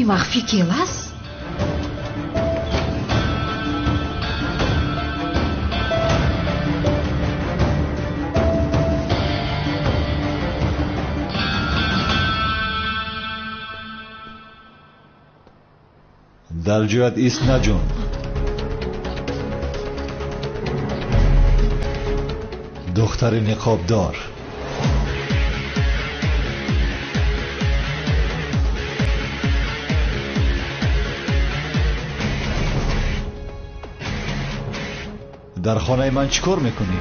Одами махфӣ Келас? Дар ҷоят ист наҷун. Духтари ниқобдор. Дар хонаи ман чӣ кор мекунӣ?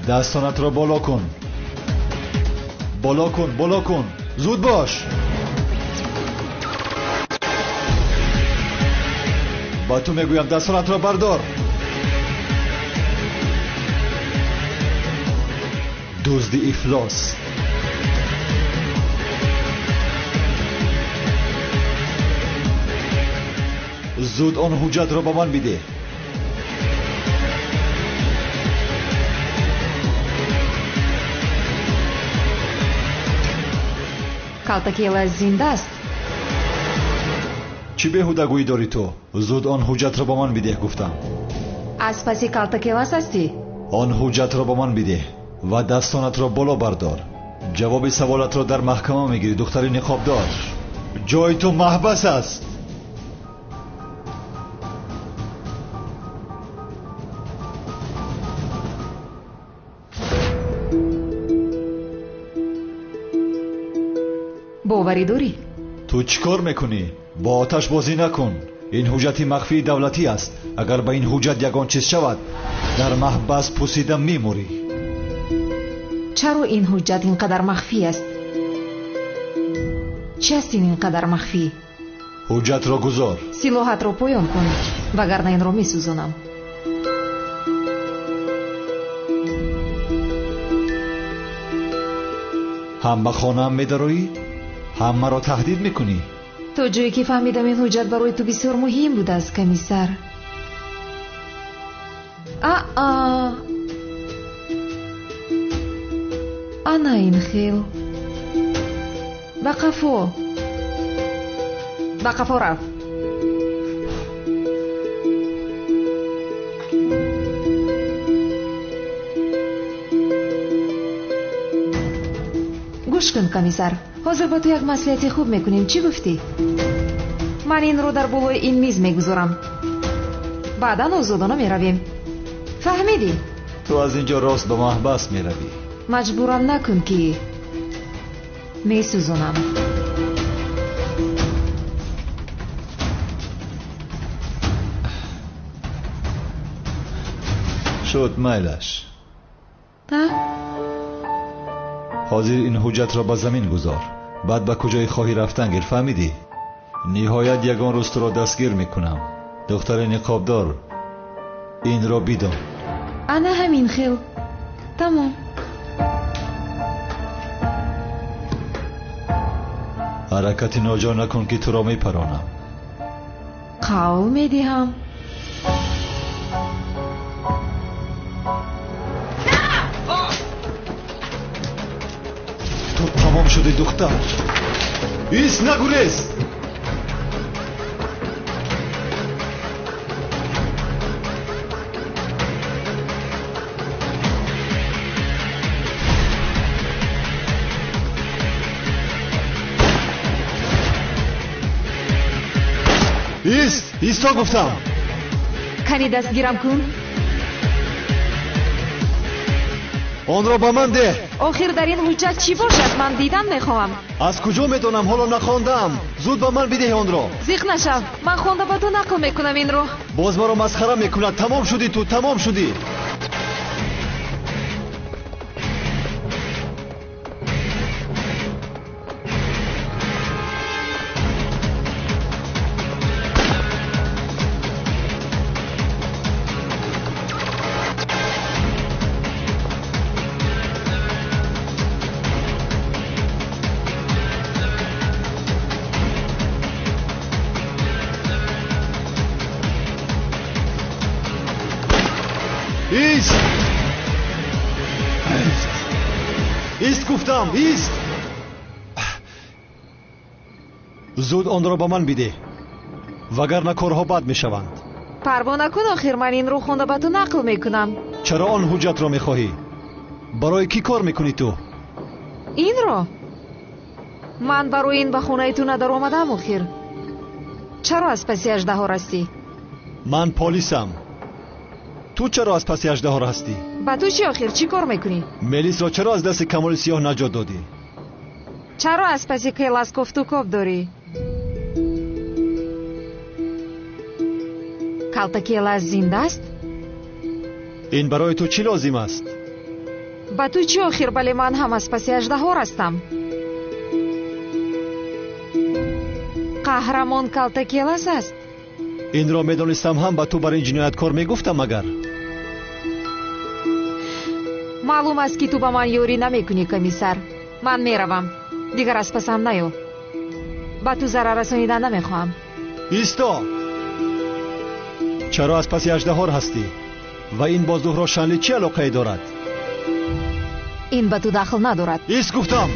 Дастонатро боло кун. Боло кун, боло кун. Зуд бош. Ба ту мегӯям дастонатро бардор. Дузди ифлос. Зуд он ҳуҷҷатро ба ман бидеҳ. Калтакелас зинда аст. Чӣ беҳудагӯӣ дорӣ ту? Зуд он ҳуҷҷатро ба ман бидеҳ гуфтам. Аз паси Калтакелас ҳастӣ? Он ҳуҷҷатро ба ман бидеҳ ва дастонатро боло бардор. Ҷавоби саволатро дар маҳкама мегирӣ, духтари ниқобдор. Ҷои ту маҳбас аст. Боварӣ дорӣ? Ту чӣ кор мекунӣ? Бо оташ бозӣ накун. Ин ҳуҷҷати махфии давлатӣ аст. Агар ба ин ҳуҷҷат ягон чиз шавад, дар маҳбас пусида мемурӣ. Чаро ин ҳуҷҷат ин қадар махфӣ аст? Чи аст ин қадар махфӣ? Ҳуҷҷатро гузор. Силоҳатро поён кун, вагарна инро месӯзонам. Ҳам ба хонаам медароӣ, ҳам маро таҳдид мекунӣ. То ҷое ки фаҳмидам, ин ҳуҷҷат барои ту бисёр муҳим будааст, комиссар. Аа, ана ин хел. Ба қафо, ба қафо рафт. Гӯш кун, комиссар, ҳозир ба ту як маслиҳати хуб мекунем. Чӣ гуфтӣ? Ман инро дар болои ин миз мегузорам. Баъдан озодона меравем. Фаҳмидӣ? Ту аз ин ҷо рост ба маҳбас меравӣ. Маҷбурам накун, ки месӯзонам. Шуд, майлаш. Ҳозир ин ҳуҷҷатро ба замин гузор. Баъд ба куҷое хоҳӣ рафтан гир, фаҳмидӣ? Ниҳоят ягон рӯз туро дастгир мекунам. Духтари ниқобдор, инро бидон. Ана ҳамин хел. Тамом. Ҳаракати ноҷо накун, ки туро мепаронам. Қавл медиҳам. Ту тамом шудӣ, духтар. Ист, нагурез! Ист, исто гуфтам. Кани дастгирам кун. Онро ба ман деҳ. Охир дар ин ҳуҷҷат чӣ бошад? Ман дидан мехоҳам. Аз куҷо медонам? Ҳоло нахондаам. Зуд ба ман бидеҳ онро. Зиқ нашав, ман хонда ба ту нақл мекунам инро. Боз маро масхара мекунад. Тамом шудӣ ту, тамом шудӣ. Ист! Ист! Ист гуфтам, ист! Зуд онро ба ман бидеҳ, вагарна корҳо бад мешаванд. Парво накун, охир ман инро хонда ба ту нақл мекунам. Чаро он ҳуҷҷатро мехоҳӣ? Барои кӣ кор мекунӣ ту? Инро? Ман барои ин ба хонаи ту надаромадам охир. Чаро аз паси аждаҳор ҳастӣ? Ман полисам. Ту чаро аз паси аждаҳор ҳастӣ? Ба ту чӣ охир? Чӣ кор мекунӣ? Мелисро чаро аз дасти Камоли Сиёҳ наҷот додӣ? Чаро аз паси Келас кофтукоб дорӣ? Калта Келас зинда аст? Ин барои ту чӣ лозим аст? Ба ту чӣ охир? Бале, ман ҳам аз паси аждаҳор ҳастам. Қаҳрамон Калта Келас аст. Инро медонистам ҳам ба ту бар ин ҷинояткор мегуфтам магар? Маълум аст, ки ту ба ман ёрӣ намекунӣ, комиссар. Ман меравам. Дигар аз пасам наё. Ба ту зарар расонидан намехоҳам. Исто! Чаро аз паси аждаҳор ҳастӣ? Ва ин бо Зуҳро Шанли чӣ алоқае дорад? Ин ба ту дахл надорад. Ист гуфтам!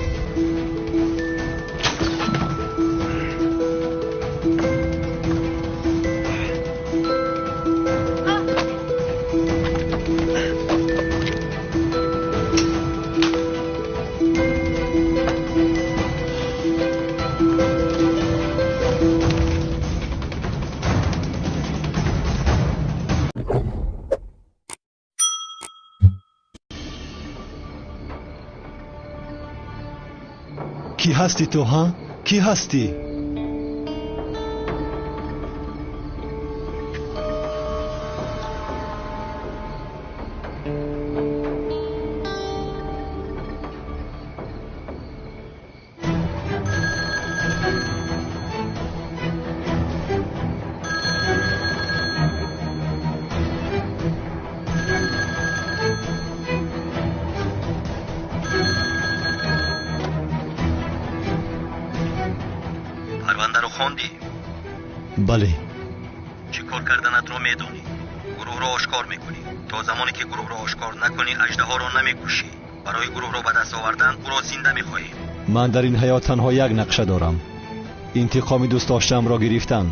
Кӣ ҳастӣ ту, ҳа? Кӣ ҳастӣ? Парвандаро хондӣ? Бале. Чӣ кор карданатро медонӣ? Гурӯҳро ошкор мекунӣ. То замоне ки гурӯҳро ошкор накунӣ, аждаҳоро намекушӣ. Барои гурӯҳро ба даст овардан ӯро зинда мехоҳем. Ман дар ин ҳаёт танҳо як нақша дорам. Интиқоми дӯстдоштаамро гирифтан.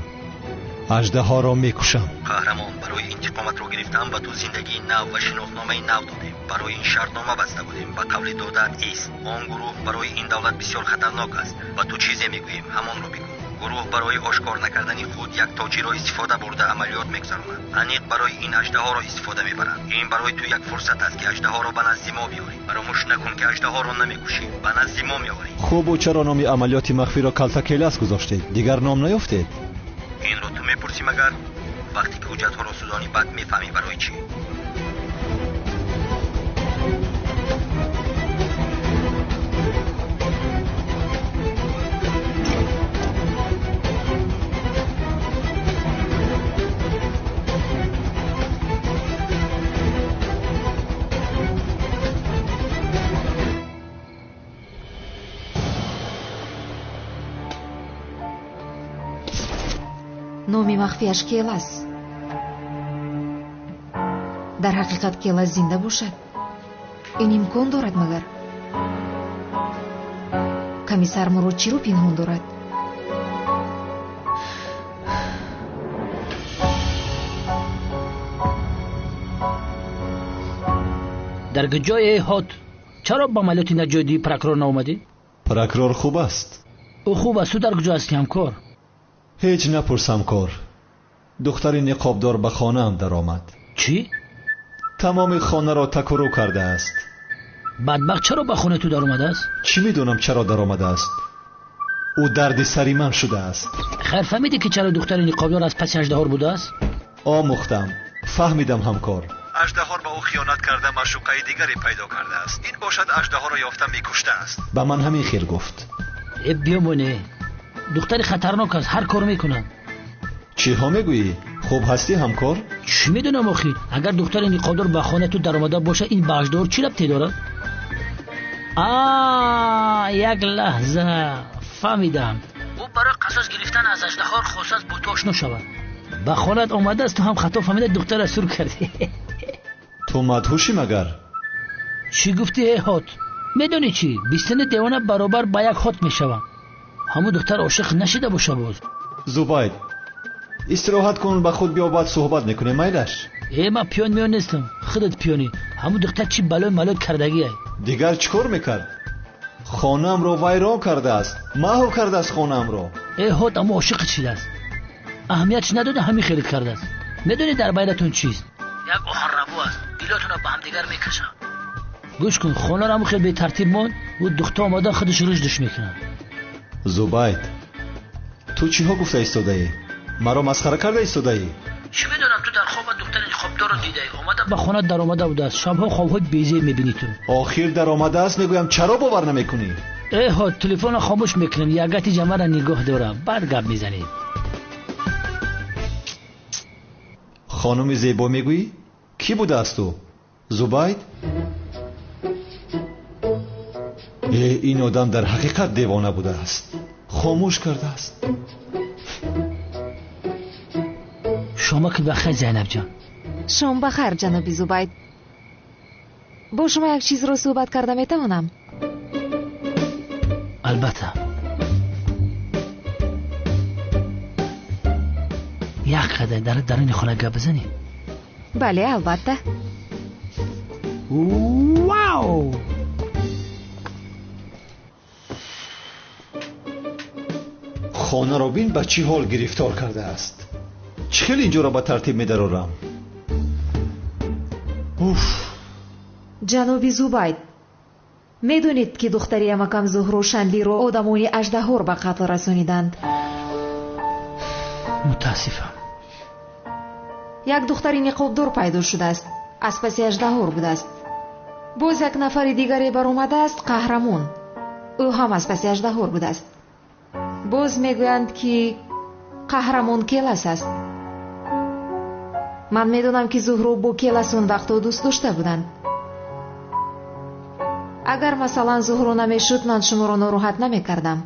Аждаҳоро мекушам. Қаҳрамон, барои интиқоматро гирифтан ба ту зиндагии нав ва шиносномаи нав додем. Барои ин шартнома баста будем. Ба қавли додаат ист. Он гурӯҳ барои ин давлат бисёр хатарнок аст. Ба ту чизе мегӯем, ҳамонро бигӯ. Гурӯҳ барои ошкор накардани худ як тоҷиро истифода бурда амалиёт мегузаронад. Аниқ барои ин аждаҳоро истифода мебаранд. Ин барои ту як фурсат аст, ки аждаҳоро ба назди мо биёрӣ. Фаромӯш накун, ки аждаҳоро намекушӣ, ба назди мо меорӣ. Хуб, ӯ чаро номи амалиёти махфиро Калта Келас гузоштед? Дигар ном наёфтед? Инро ту мепурсӣ магар? Вақте ки ҳуҷҷатҳоро сӯзонӣ, баъд мефаҳмӣ барои чӣ. Номи махфиаш Келас. Дар ҳақиқат Келас зинда бошад? Ин имкон дорад магар? Комиссар Мурод чиро пинҳон дорад? Дар куҷое ҳот? Чаро ба амалиёти наҷотдиҳии прокурор наомадӣ? Прокурор хуб аст. Ӯ хуб аст. Ту дар куҷо ҳастӣ, ҳамкор? Ҳеҷ напурс, ҳамкор. Духтари ниқобдор ба хонаам даромад. Чӣ? Тамоми хонаро такурӯ кардааст. Бадбахт чаро ба хонаи ту даромадааст? Чӣ медонам чаро даромадааст? Ӯ дарди сари ман шудааст. Хайр, фаҳмидӣ ки чаро духтари ниқобдор аз паси аждаҳор будааст? Омӯхтам, фаҳмидам, ҳамкор. Аждаҳор ба ӯ хиёнат карда маъшуқаи дигаре пайдо кардааст. Ин бошад аждаҳорро ёфта мекуштааст. Ба ман ҳамин хел гуфт. Э, биёмоне. Духтари хатарнок аст, ҳар кор мекунад. Чиҳо мегӯӣ? Хуб ҳастӣ, ҳамкор? Чӣ медонам охир? Агар духтари ниқобдор ба хонаи ту даромада бошад, ин ба аждаҳор чӣ рабте дорад? А, як лаҳза, фаҳмидам. Ӯ барои қасос гирифтан аз аждаҳор хостааст бо ту ошно шавад. Ба хонаат омадааст, ту ҳам хато фаҳмида духтара сур кардӣ. Ту мадҳушӣ магар? Чӣ гуфтӣ, эй ҳот? Медонӣ чӣ? Бистани девона баробар ба як ҳот мешавад. Ҳамун духтар ошиқ нашида боша боз. Зубайд, истироҳат кун, ба худ биё, баъд суҳбат мекунем, майлаш? Э, ман пиён миён нестам, худат пиёнӣ. Ҳамун духтар чӣ балой малой кардагиай? Дигар чӣ кор мекард? Хонаамро вайрон кардааст, маҳв кардааст хонаамро. Э, ҳот аммо ошиқат шидааст. Аҳамиятш надода, ҳамин хелит кардааст. Медонӣ дар байнатон чист? Як оҳанрабо аст, дилотонро ба ҳамдигар мекашад. Гӯш кун, хонаро ҳамун хел бетартиб монд, ӯ духта омада худаш рушдш мекунад. Зубайд, ту чиҳо гуфта истодаӣ? Маро масхара карда истодаӣ? Чӣ медонам, ту дар хоба духтари ниқобдорро дидаӣ, омада ба хона даромада будааст. Шабҳо хобҳои безеб мебинӣ ту. Охир даромадааст, мегӯям, чаро бовар намекунӣ? Э, ҳо, телефонро хомӯш мекунем, ягати ҷамъаро нигоҳ дорам, баъд гап мезанем. Хонуми зебо мегӯӣ? Кӣ будааст ӯ? Зубайд? Э, ин одам дар ҳақиқат девона будааст, хомӯш кардааст. Шомаки бахайр, Зайнабҷон. Шом бахайр, ҷаноби Зубайд. Бо шумо як чизро суҳбат карда метавонам? Албатта. Як қадар дар даруни хона гап бизанем? Бале, албатта. Вау! Хонаро бин ба чӣ ҳол гирифтор кардааст. Чӣ хел инҷоро ба тартиб медарорам? Уф! Ҷаноби Зубайд, медонед, ки духтари амакам Зуҳро Шанлиро одамони аждаҳор ба қатл расониданд? Мутаассифам. Як духтари ниқобдор пайдо шудааст, аз паси аждаҳор будааст. Боз як нафари дигаре баромадааст, қаҳрамон. Ӯ ҳам аз паси аждаҳор будааст. Боз мегӯянд, ки қаҳрамон Келас аст. Ман медонам, ки Зуҳро бо Келас он вақтҳо дӯст дошта буданд. Агар масалан Зуҳро намешуд, ман шуморо нороҳат намекардам.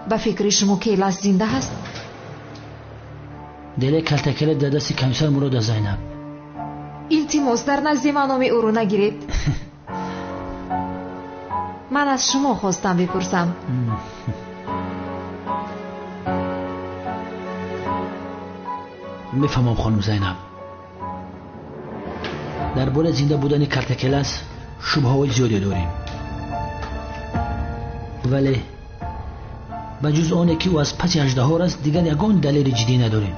Ба фикри шумо Келас зинда ҳаст? Деле калтакеле дар дасти комиссар Мурод аст, Зайнаб. Илтимос, дар назди ман номи ӯро нагиред. Ман аз шумо хостам бипурсам. Мефаҳмам, хонум Зайнаб. Дар бораи зинда будани калтакелас шубҳаҳои зиёде дорем. Вале ба ҷуз оне ки ӯ аз паси аждаҳор аст, дигар ягон далели ҷиддӣ надорем.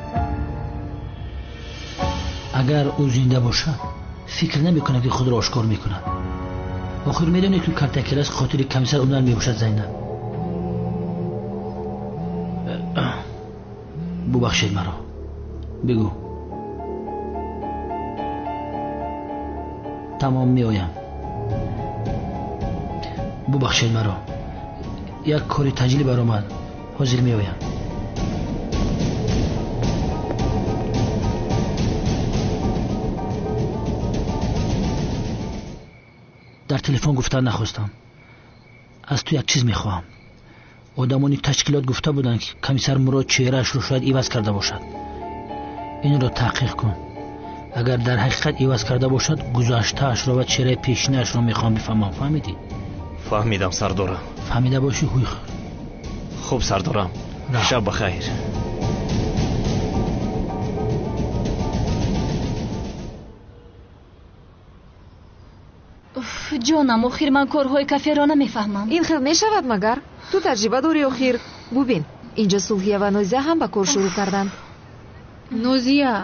Агар ӯ зинда бошад, фикр намекунам, ки худро ошкор мекунад. Охир медонед, ки калтакелас хотири комиссар Унар мебошад, Зайнаб. Бубахшед маро. Бигӯ. Тамом, меоям. Бубахшед маро. Як кори таҷлӣ баромад. Ҳозир меоям. Дар телефон гуфтан нахостам. Аз ту як чиз мехоҳам. Одамони ташкилот гуфта буданд, ки комиссар Мурод чеҳраашро шояд иваз карда бошад. Инро таҳқиқ кун. Агар дар ҳақиқат иваз карда бошад, гузаштаашро ва чеҳраи пешинаашро мехоҳам бифаҳмам. Фаҳмидӣ? Фаҳмидам, сардорам. Фаҳмида бошӣ, ҳуй хӯр. Хуб, сардорам. Шаб бахайр. Ҷонам, охир ман корҳои каферо намефаҳмам. Ин хел мешавад магар? Ту таҷриба дорӣ охир. Бубин, инҷо Сулҳия ва Нозия ҳам ба кор шурӯъ карданд. Нозия,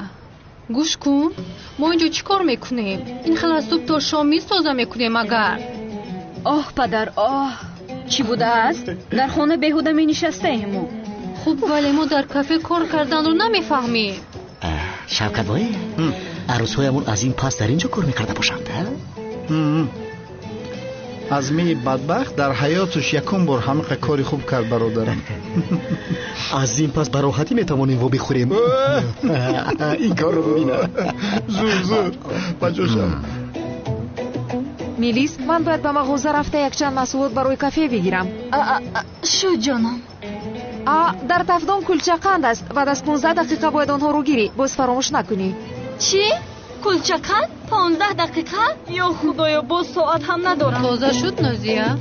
гӯш кун, мо инҷо чӣ кор мекунем? Ин хел аз субҳ то шом миз тоза мекунем агар. Оҳ, падар, оҳ, чӣ будааст? Дар хона беҳуда менишастаем мо. Хуб, вале мо дар кафе кор карданро намефаҳмем. Шавкатбой, арӯсҳоямон аз ин пас дар ин ҷо кор мекарда бошанд, Азмии бадбахт дар ҳаёташ якум бор ҳамиқа кори хуб кард, бародарам. Аз ин пас ба роҳатӣ метавонем во бихӯрем. Ин корро бибина. Зур, зур, ба ҷошам. Мелис, ман бояд ба мағоза рафта якчанд маҳсулот барои кафе бигирам. Шуд, ҷонам. Дар тафдон кулчақанд аст. Баъд аз 15 дақиқа бояд онҳоро гирӣ. Боз фаромӯш накунӣ. Чӣ? Кулчақанд? 15 дақиқа? Ё худоё, боз соат ҳам надорам. Тоза шуд, Нозия?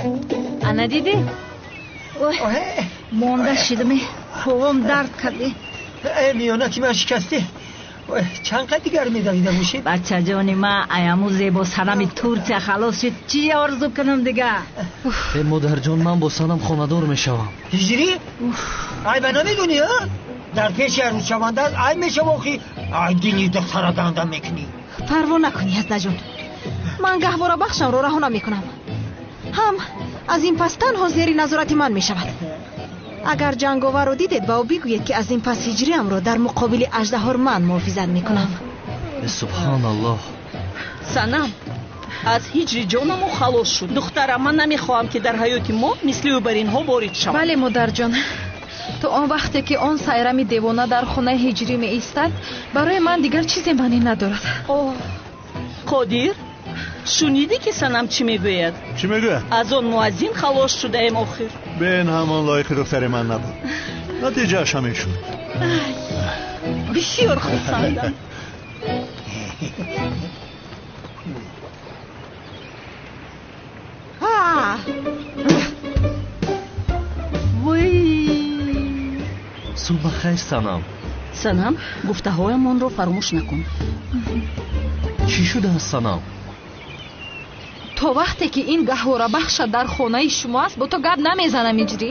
Ана дидӣ? Ой, монда шидаме, повом дард карде. Миёна ки ман шикасте. Чанд қад дигар медавида бошед? Бачаҷони ма, аяму зебо санами Турсия халос шуд. Чӣ орзу кунам дига? Э модарҷон, ман бо санам хонадор мешавам. Ҳиҷрӣ? Ай ба намедонӣ, а? Дар пеши арӯсшаванда ай мешава охи. Ай дили духтара данда мекунӣ. Парво накунӣ, Яздаҷон. Ман гаҳворабахшамро раҳо намекунам. Ҳам аз ин пас танҳо зери назорати ман мешавад. Агар ҷанговарро дидед, ба ӯ бигӯед, ки аз ин пас ҳиҷриамро дар муқобили аждаҳор ман муҳофизат мекунам. Субҳоналлоҳ. Санам, аз ҳиҷри ҷонамо халос шуд. Духтарам, ман намехоҳам, ки дар ҳаёти мо мисли ӯ бар инҳо ворид шавад. Бале, модарҷон. То он вақте ки он сайрами девона дар хонаи ҳиҷрӣ меистад, барои ман дигар чизе маънӣ надорад. Оҳ, Қодир, шунидӣ ки санам чӣ мегӯяд? Чӣ мегӯяд? Аз он муаззин халос шудаем охир. Бен ҳамон лоиқи духтари ман набуд. Натиҷааш ҳамин шуд. Бисёр хурсандам. Субҳ бахайр, Санам. Санам, гуфтаҳоямонро фаромӯш накун. Чӣ шудааст, Санам? То вақте ки ин гаҳворабахша дар хонаи шумо аст, бо ту гап намезанам, Иҷрӣ.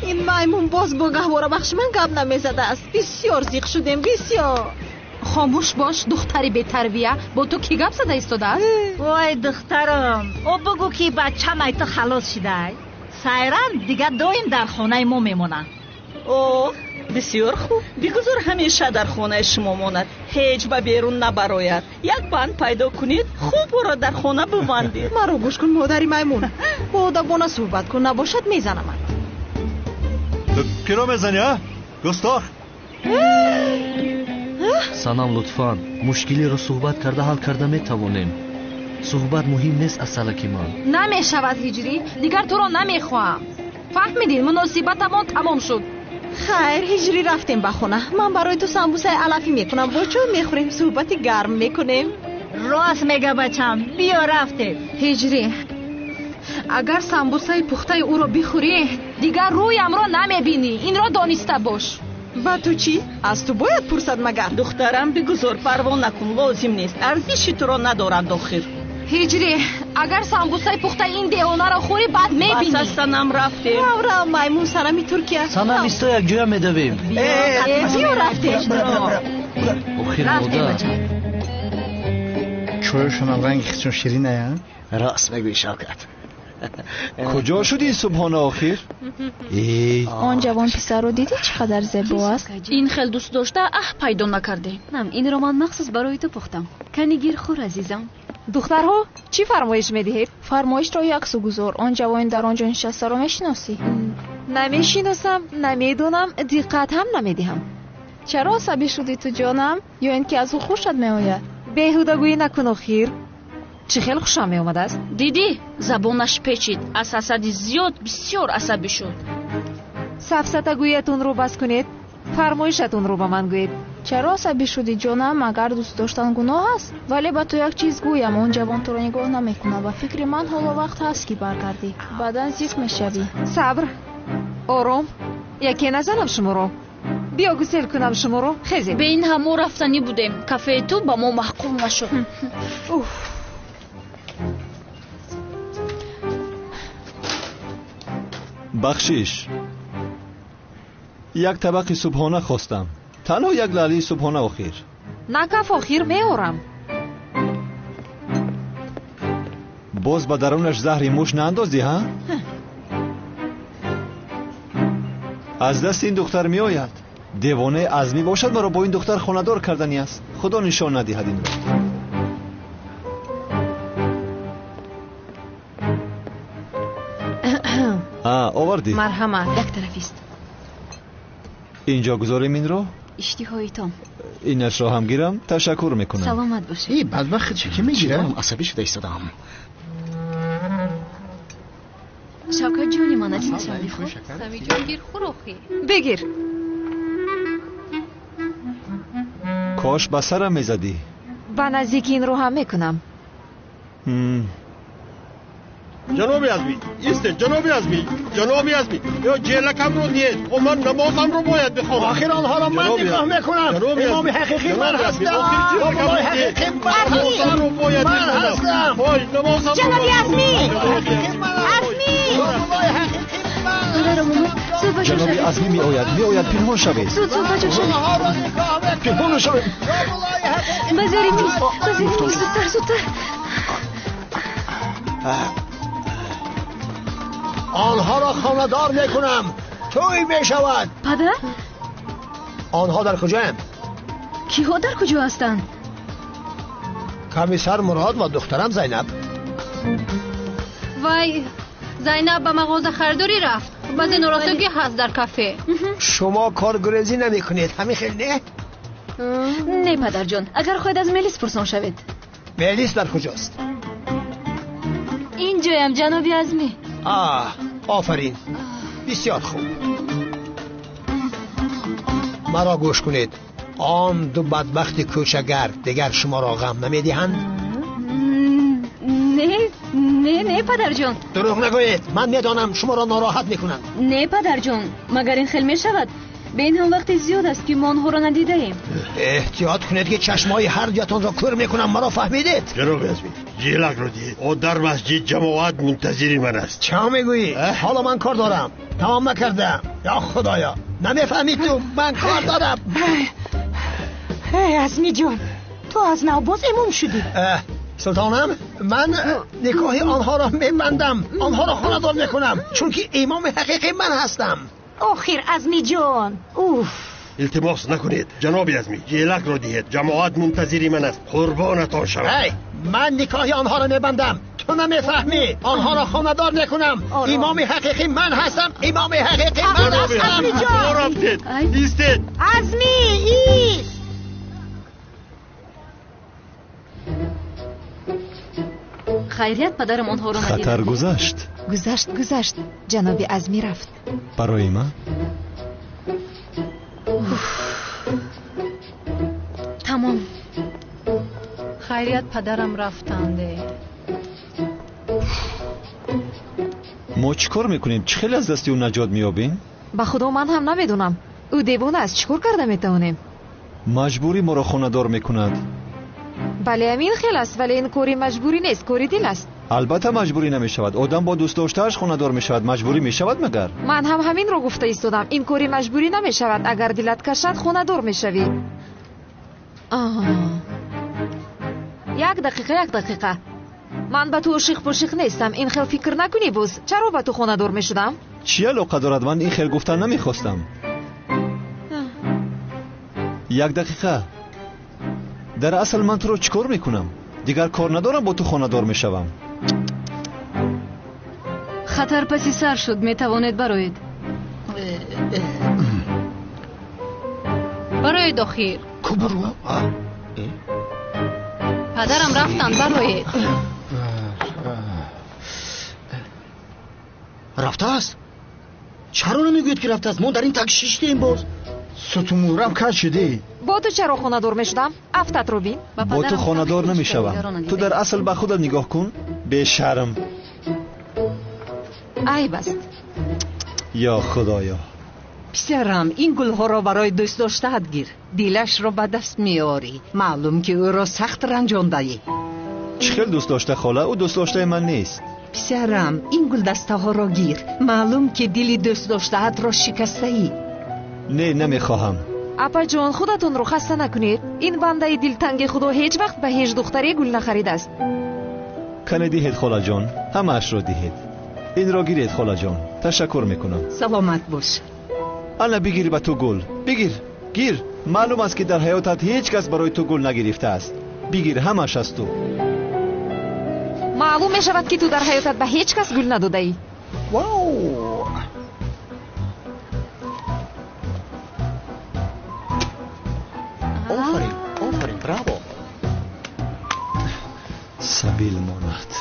Ин маймун боз бо гаҳворабахши ман гап намезадааст. Бисёр зиқ шудем, бисёр. Хомӯш бош, духтари бетарбия. Бо ту кӣ гап зада истодааст? Вой, духтарам, ӯ бигӯ ки бачам ай ту халос шидай. Сайран дигар доим дар хонаи мо мемонад. Оҳ, бисёр хуб. Бигузор ҳамеша дар хонаи шумо монад, ҳеҷ ба берун набарояд. Як банд пайдо кунед, хуб ӯро дар хона бибандед. Маро гӯш кун, модари маймун. Бо одабона суҳбат кун, набошад мезанамат. Киро мезанӣ, а? Густох? Санам, лутфан, мушкилиро суҳбат карда ҳал карда метавонем. Суҳбат муҳим нест, асалаки ман. Намешавад, Ҳиҷрӣ. Дигар туро намехоҳам. Фаҳмидӣ? Муносибатамон тамом шуд. Хайр, Ҳиҷрӣ, рафтем ба хона. Ман барои ту самбусаи алафӣ мекунам, бо чой мехӯрем, суҳбати гарм мекунем. Рост мега, бачам, биё рафтем. Ҳиҷрӣ, агар самбусаи пухтаи ӯро бихӯрӣ, дигар рӯямро намебинӣ. Инро дониста бош. Ба ту чӣ? Аз ту бояд пурсад магар? Духтарам, бигузор, парво накун, лозим нест. Арзиши туро надоранд охир. Ҳиҷрӣ, агар самбусаи пухтаи ин девонаро хӯрӣ, баъд мебинӣ. Бас, Санам, рафтем. Рав, рав, маймун санами Туркия. Санам, исто, якҷоя медавем. Биё рафтем. Охир, модар. Чоёшонам ранги хичон шириная. Рост мегӯӣ, Шавкат. Куҷо шуд ин субҳона охир? Он ҷавон писарро дидӣ, чӣ қадар зебо аст? Ин хел дӯст дошта аҳ пайдо накардем. Инро ман махсус барои ту пухтам. Кани гир, хӯр, азизам. Духтарҳо, чӣ фармоиш медиҳед? Фармоишро яксу гузор. Он ҷавони дар он ҷо нишастаро мешиносӣ? Намешиносам, намедонам, диққат ҳам намедиҳам. Чаро асабӣ шудӣ ту, ҷонам? Ё ин ки аз ӯ хушат меояд? Беҳудагӯӣ накун охир. Чӣ хел хушам меомадааст? Дидӣ, забонаш печид. Аз ҳасади зиёд бисёр асабӣ шуд. Сафсатагӯиятонро бас кунед, фармоишатонро ба ман гӯед. Чаро асабӣ шудӣ, ҷонам? Магар дӯст доштан гуноҳ аст? Вале ба ту як чиз гӯям, он ҷавон туро нигоҳ намекунад. Ба фикри ман ҳоло вақт ҳаст, ки баргардӣ. Баъдан зиқ мешавӣ. Сабр, ором, яке назанам шуморо. Биё гусел кунам шуморо, хезед. Бе ин ҳам мо рафтанӣ будем. Кафеи ту ба мо маъқул нашуд. Уф. Бахшиш, як табақи субҳона хостам. Танҳо як лаълии субҳона охир. Накаф охир, меорам. Боз ба дарунаш заҳри муш наандозӣ, ҳа? Аз дасти ин духтар меояд. Девонаи азмӣ бошад, маро бо ин духтар хонадор кардани аст. Худо нишон надиҳад инро. Овардӣ? Марҳамат, як тарафист. Инҷо гузорем инро? Иштиҳоитон. Инашро ҳам гирам, ташаккур мекунам. Саломат бошед. Э, бадбахт чӣ ки мегирам? Асабӣ шуда истодам. Шавкат ҷони ман, азизам, бихӯр. Самиҷон, гир, хӯр охир. Бигир. Кош ба сарам мезадӣ. Ба наздикӣ инро ҳам мекунам. Ҷаноби Азмӣ, истед, ҷаноби Азмӣ, ҷаноби Азмӣ, ё ҷелакамро диҳед, о ман намозамро бояд бихонам. Охир онҳоро ман нигоҳ мекунам. Имоми ҳақиқӣ ман ҳастам. Имоми ҳақиқӣ ман ҳастам. Ман ҳастам. Ҷаноби Азмӣ! Азмӣ! Ҷаноби Азмӣ меояд, меояд, пинҳон шавед. Зуд, зуд, ба ҷо шавед. Пинҳон шавед. Ба зери миз, ба зери миз, зудтар, зудтар. Онҳоро хонадор мекунам. Тӯй мешавад. Падар? Онҳо дар куҷоянд? Киҳо дар куҷо ҳастанд? Комиссар Мурод ва духтарам Зайнаб. Вай, Зайнаб ба мағоза харидорӣ рафт. Баъзе норасогӣ ҳаст дар кафе. Шумо коргурезӣ намекунед, ҳамин хел не? Не, падарҷон, агар хоҳед аз Мелис пурсон шавед. Мелис дар куҷост? Инҷоям, ҷаноби Азмӣ. Оҳ, офарин, бисёр хуб. Маро гӯш кунед. Он ду бадбахти кӯчагард дигар шуморо ғам намедиҳанд? Не, не, не, падарҷон. Дурӯғ нагӯед, ман медонам шуморо нороҳат мекунанд. Не, падарҷон, магар ин хел мешавад? Ба ин ҳам вақти зиёд аст, ки мо онҳоро надидаем. Эҳтиёт кунед, ки чашмҳои ҳар дуятонро кӯр мекунам, маро фаҳмидед? Ҷаноби Азмӣ, ҷелакро диҳед. О дар масҷид ҷамоат мунтазири ман аст. Чӣ мегӯӣ? Ҳоло ман кор дорам, тамом накардаам. Ё худоё, намефаҳмӣ ту, ман кор дорам. Эй Азмӣ ҷон, ту аз нав боз имом шудӣ. Султонам, ман никоҳи онҳоро мебандам, онҳоро хонадор мекунам, чунки имоми ҳақиқӣ ман ҳастам. Охир Азмӣ ҷон, уф. Илтимос накунед, ҷаноби Азмӣ, ҷелакро диҳед, ҷамоат мунтазири ман аст, қурбонатон шавам. Эй, ман никоҳи онҳоро мебандам, ту намефаҳмӣ, онҳоро хонадор мекунам. Имоми ҳақиқӣ ман ҳастам, имоми ҳақиқӣ ман ҳастам. Рафтед, истед. Азмӣ, ист. Хайрият, падарам онҳоро надид. Хатар гузашт. Гузашт, гузашт. Ҷаноби Азмӣ рафт. Барои ман? Тамом. Хайрият, падарам рафтанде. Мо чӣ кор мекунем? Чӣ хеле аз дасти ӯ наҷот меёбем? Ба худо ман ҳам намедонам. Ӯ девона аст, чӣ кор карда метавонем? Маҷбурӣ моро хонадор мекунад. Бале, ҳамин хел аст, вале ин кори маҷбурӣ нест, кори дил аст. Албатта маҷбурӣ намешавад. Одам бо дӯст доштааш хонадор мешавад, маҷбурӣ мешавад магар? Ман ҳам ҳаминро гуфта истодам. Ин кори маҷбурӣ намешавад. Агар дилат кашад, хонадор мешавӣ. Як дақиқа, як дақиқа. Ман ба ту ошиқ-пошиқ нестам. Ин хел фикр накунӣ боз. Чаро ба ту хонадор мешудам? Чӣ алоқа дорад? Ман ин хел гуфтан намехостам. Як дақиқа. Дар асл ман туро чӣ кор мекунам? Дигар кор надорам, бо ту хонадор мешавам. Хатар паси сар шуд, метавонед бароед. Бароед охир. Падарам рафтанд, бароед. Рафтааст? Чаро намегӯед, ки рафтааст? Мо дар ин так шиштем боз. Сутумурам каж шудӣ. Бо ту чаро хонадор мешудам? Афтатро бин. Бо ту хонадор намешавам. Ту дар асл ба худат нигоҳ кун, бешарм. Айб аст. Ё худоё. Писарам, ин гулҳоро барои дӯст доштаат гир. Дилашро ба даст меорӣ. Маълум, ки ӯро сахт ранҷондаӣ. Чӣ хел дӯст дошта, хола? Ӯ дӯст доштаи ман нест. Писарам, ин гулдастаҳоро гир. Маълум, ки дили дӯст доштаатро шикастаӣ. Не, намехоҳам. Апаҷон, худатонро хаста накунед. Ин бандаи дилтанги худо ҳеҷ вақт ба ҳеҷ духтаре гул нахаридааст. Кане диҳед, холаҷон, ҳамаашро диҳед. Инро гиред, холаҷон. Ташаккур мекунам. Саломат бош. Ана бигир ба ту гул. Бигир, гир. Маълум аст, ки дар ҳаётат ҳеҷ кас барои ту гул нагирифтааст. Бигир, ҳамааш аз ту. Маълум мешавад, ки ту дар ҳаётат ба ҳеҷ кас гул надодаӣ. Вау! Офарин, офарин, браво. Сабил монад.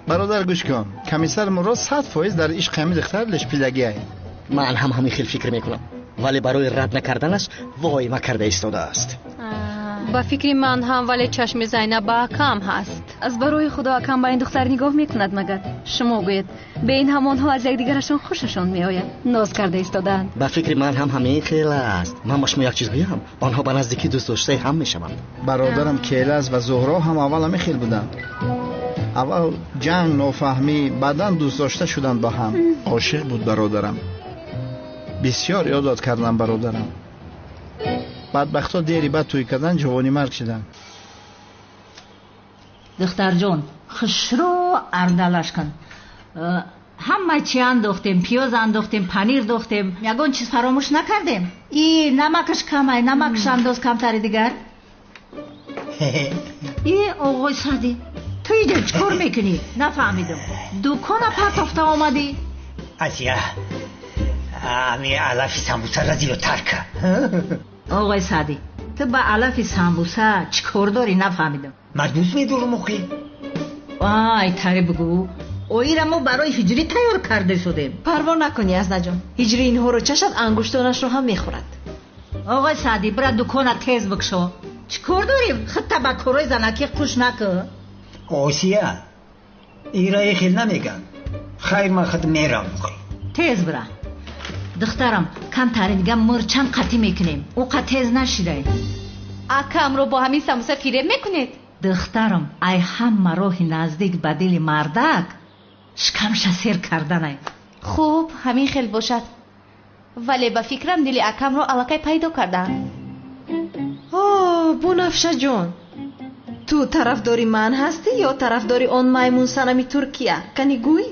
Бародар, гӯш кун. Комиссар Мурод 100% дар ишқи ҳамин духтар лешпидагиай. Ман ҳам ҳамин хел фикр мекунам, вале барои рад накарданаш воҳима карда истодааст. Ба фикри ман ҳам, вале чашми Зайнаб ба акам ҳаст. Аз барои худо акам ба ин духтар нигоҳ мекунад магар? Шумо гӯед, бе ин ҳамонҳо аз якдигарашон хушашон меояд. Ноз карда истодаанд. Ба фикри ман ҳам ҳамин хел аст. Ман ба шумо як чиз гӯям, онҳо ба наздикӣ дӯстдоштаи ҳам мешаванд. Бародарам Келаз ва Зуҳро ҳам аввал ҳамин хел буданд. Аввал ҷанг, нофаҳмӣ, баъдан дӯстдошта шуданд ба ҳам. Ошиқ буд бародарам. Бисёр ёдод кардам бародарам. Бадбахтҳо дери бад тӯй кардан, ҷавони марг шуданд. Духтарҷон, хушрӯ ардалаш кун. Ҳама чи андохтем, пиёз андохтем, панир дохтем, ягон чиз фаромӯш накардем. И намакаш камай, намакаш андоз камтари дигар. И оғои Саъдӣ, ту иҷо чӣ кор мекунӣ? Нафаҳмидам. Дукона партофта омадӣ? Асия, ами алафи самбусаро зиёдтар кар. Оғои Саъдӣ, ту ба алафи самбуса чӣ кор дорӣ? Нафаҳмидам. Ман дӯст медорам охи. Ай, тари бигӯ. Оира мо барои ҳиҷрӣ тайёр карда шудем. Парво накунӣ, Азнаҷон. Ҳиҷрӣ инҳоро чашад, ангуштонашро ҳам мехӯрад. Оғои Саъдӣ, бира дукона тез бикшо. Чӣ кор дорӣ? Худта ба корҳои занакӣ қуш накун. Осия, ира хел намеган. Хайр, ман худ мерам. Тез бира. Духтарам, камтари дига мурчам қатӣ мекунем. Ӯ қа тез нашидай. Акамро бо ҳамин самбуса фиреб мекунед? Духтарам, ай ҳама роҳи наздик ба дили мардак шикамша сер карданай. Хуб, ҳамин хел бошад. Вале ба фикрам дили акамро аллакай пайдо кардаам. О, Бунафшаҷон, ту тарафдори ман ҳастӣ ё тарафдори он маймунсанами Туркия? Кани гӯй?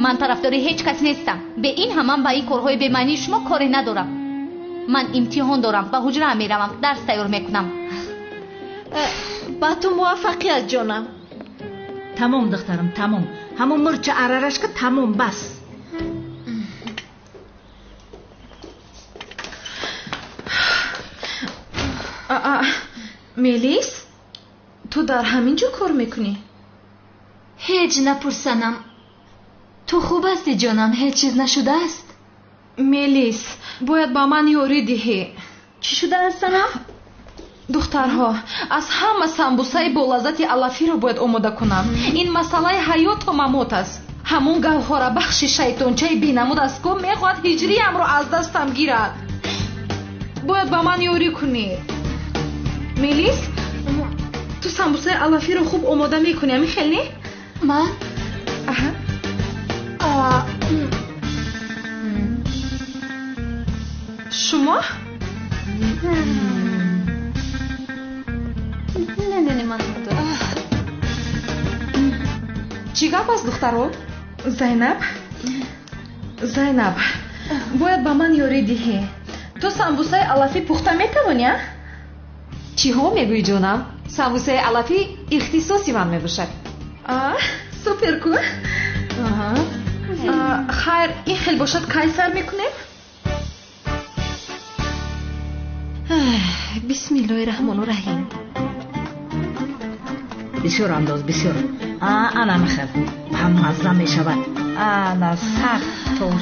Ман тарафдори ҳеҷ кас нестам. Бе ин ҳам ман ба ин корҳои бемаънии шумо коре надорам. Ман имтиҳон дорам, ба ҳуҷраам меравам, дарс тайёр мекунам. Ба ту муваффақият, ҷонам. Тамом, духтарам, тамом. Ҳамон мурча арарашка тамом, бас. Мелис, ту дар ҳамин ҷо кор мекунӣ? Ҳеҷ напурсанам. Ту хуб ҳастӣ, ҷонам? Ҳеҷ чиз нашудааст? Мелис, бояд ба ман ёрӣ диҳӣ. Чӣ шудааст, санам? Духтарҳо, аз ҳама самбусаи болаззати алафиро бояд омода кунам. Ин масъалаи ҳаёту мамот аст. Ҳамон гавҳорабахши шайтончаи бенамуд аст, ку мехоҳад ҳиҷриямро аз дастам гирад. Бояд ба ман ёрӣ кунӣ. Мелис, ту самбусаи алафиро хуб омода мекунӣ, ҳамин хел не? Ман? Аҳа. Шумо? Не, не, не, ман надорам. Чӣ гап аст, духтаро? Зайнаб? Зайнаб, бояд ба ман ёрӣ диҳӣ. Ту самбусаи алафӣ пухта метавонӣ, а? Чиҳо мегӯӣ, ҷонам? Самбусаи алафӣ ихтисоси ман мебошад. Супер ку? Хайр, ин хел бошад, кай сар мекунем? Бисмиллоҳи раҳмону раҳим. Бисёр андоз, бисёр. Ана михел ҳам мазза мешавад. Ана сахт тор.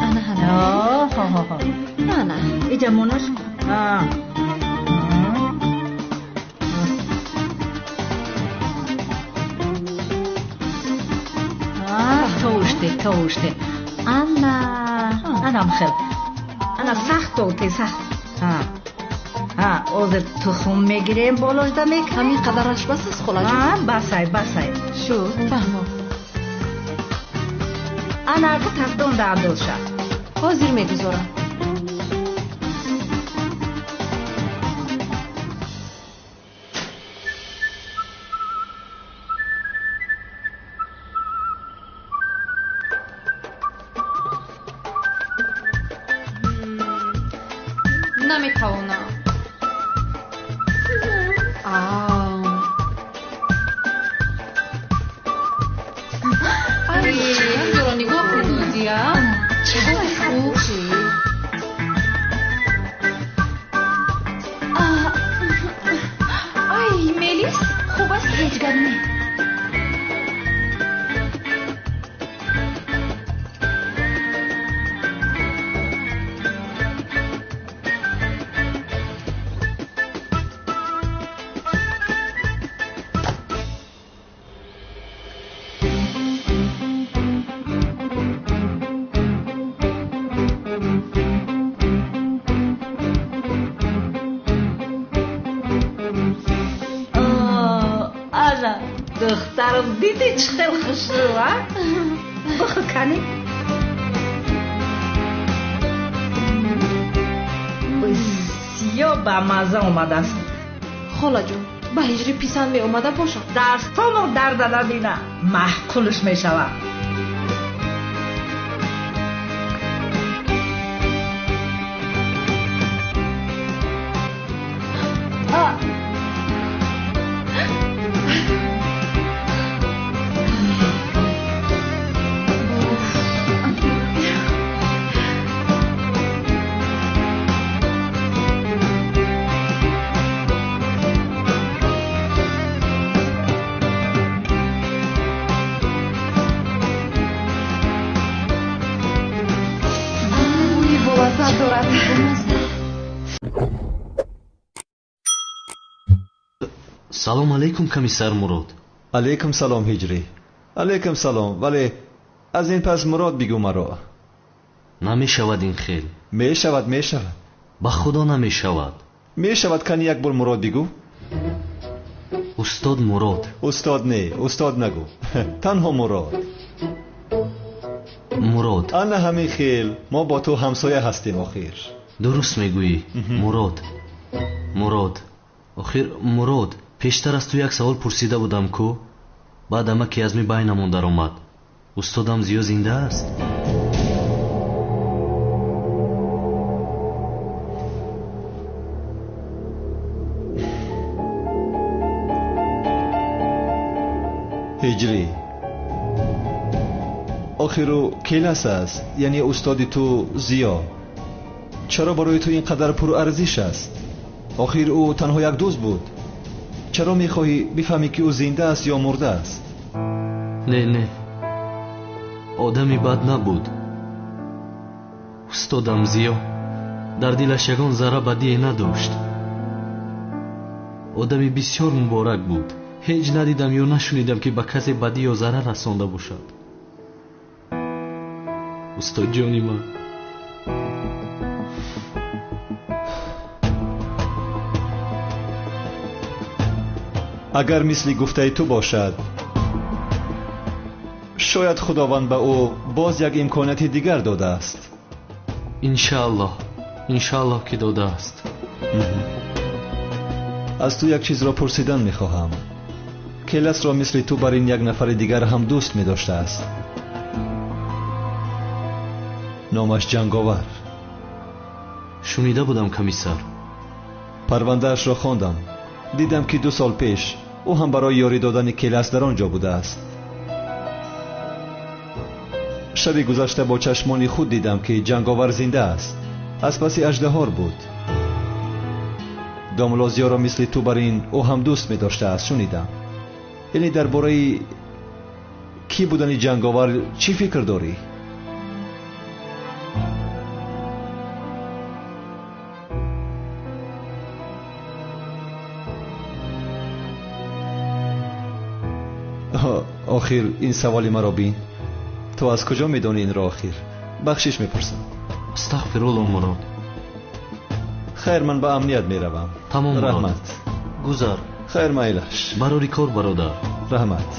Ана, ана. Ана. Иҷа монаш. Товуште, товуште. Ана, ана михел. Ана сахт толте, сахт. Ҳозир тухм мегирем, болошда мекунем. Ҳамин қадараш бас аст, холаҷон? Басай, басай. Шуд, фаҳмо. Ана ака тафдонда андозша. Ҳозир мегузорам. Наметавонам. Ай, нигоҳ кун, Нозия. Чӣ хуб. Ай, Мелис, хуб аст? Ҳеҷ гап не. Дидӣ чӣ хел хушрӯ, а? Бихӯр кани. Бисёр бамазза омадааст. Холаҷон, ба ҳиҷрӣ писанд меомада бошад. Дастонро дарда набина, маъқулш мешавад. Салом алейкум, комиссар Мурод. Алейкум салом, Ҳиҷрӣ. Алейкум салом, вале аз ин пас Мурод бигӯ маро. Намешавад ин хел. Мешавад, мешавад. Ба худо намешавад. Мешавад, кани як бор Мурод бигӯ. Устод Мурод. Устод не, устод нагӯ. Танҳо Мурод. Мурод. Ана ҳамин хел, мо бо ту ҳамсоя ҳастем охир. Дуруст мегӯӣ, Мурод. Мурод. Охир Мурод, пештар аз ту як савол пурсида будам ку, баъд амаки аз ми байнамон даромад. Устодам Зиё зинда аст? Ҳиҷрӣ, охир ӯ келас аст, яъне устоди ту Зиё. Чаро барои ту ин қадар пурарзиш аст? Охир ӯ танҳо як дӯст буд. Чаро мехоҳӣ бифаҳмӣ ки ӯ зинда аст ё мурда аст? Не, не, одами бад набуд. Устодам Зиё дар дилаш ягон зарра бадие надошт. Одами бисёр муборак буд. Ҳеҷ надидам ё нашунидам ки ба касе бадӣ ё зарар расонда бошад. Устодҷони ман. Агар мисли гуфтаи ту бошад, шояд Худованд ба ӯ боз як имконияти дигар додааст. Иншааллоҳ, иншааллоҳ ки додааст. Аз ту як чизро пурсидан мехоҳам. Келасро мисли ту бар ин як нафари дигар ҳам дӯст медоштааст. Номаш Ҷанговар. Шунида будам, комиссар. Парвандаашро хондам. Дидам ки 2 сол пеш ӯ ҳам барои ёрӣ додани келас дар он ҷо будааст. Шаби гузашта бо чашмони худ дидам ки Ҷанговар зинда аст. Аз паси аждаҳор буд. Домулло Зиёро мисли ту бар ин ӯ ҳам дӯст медоштааст, шунидам. Яъне дар бораи кӣ будани Ҷанговар чӣ фикр дорӣ? Охир ин саволи маро бин. Ту аз куҷо медонӣ инро охир? Бахшиш мепурсам. Астағфируллоҳ, Мурод. Хайр, ман ба амният меравам. Тамом, Мурод. Раҳмат. Гузар. Хайр, майлаш. Барори кор, бародар. Раҳмат.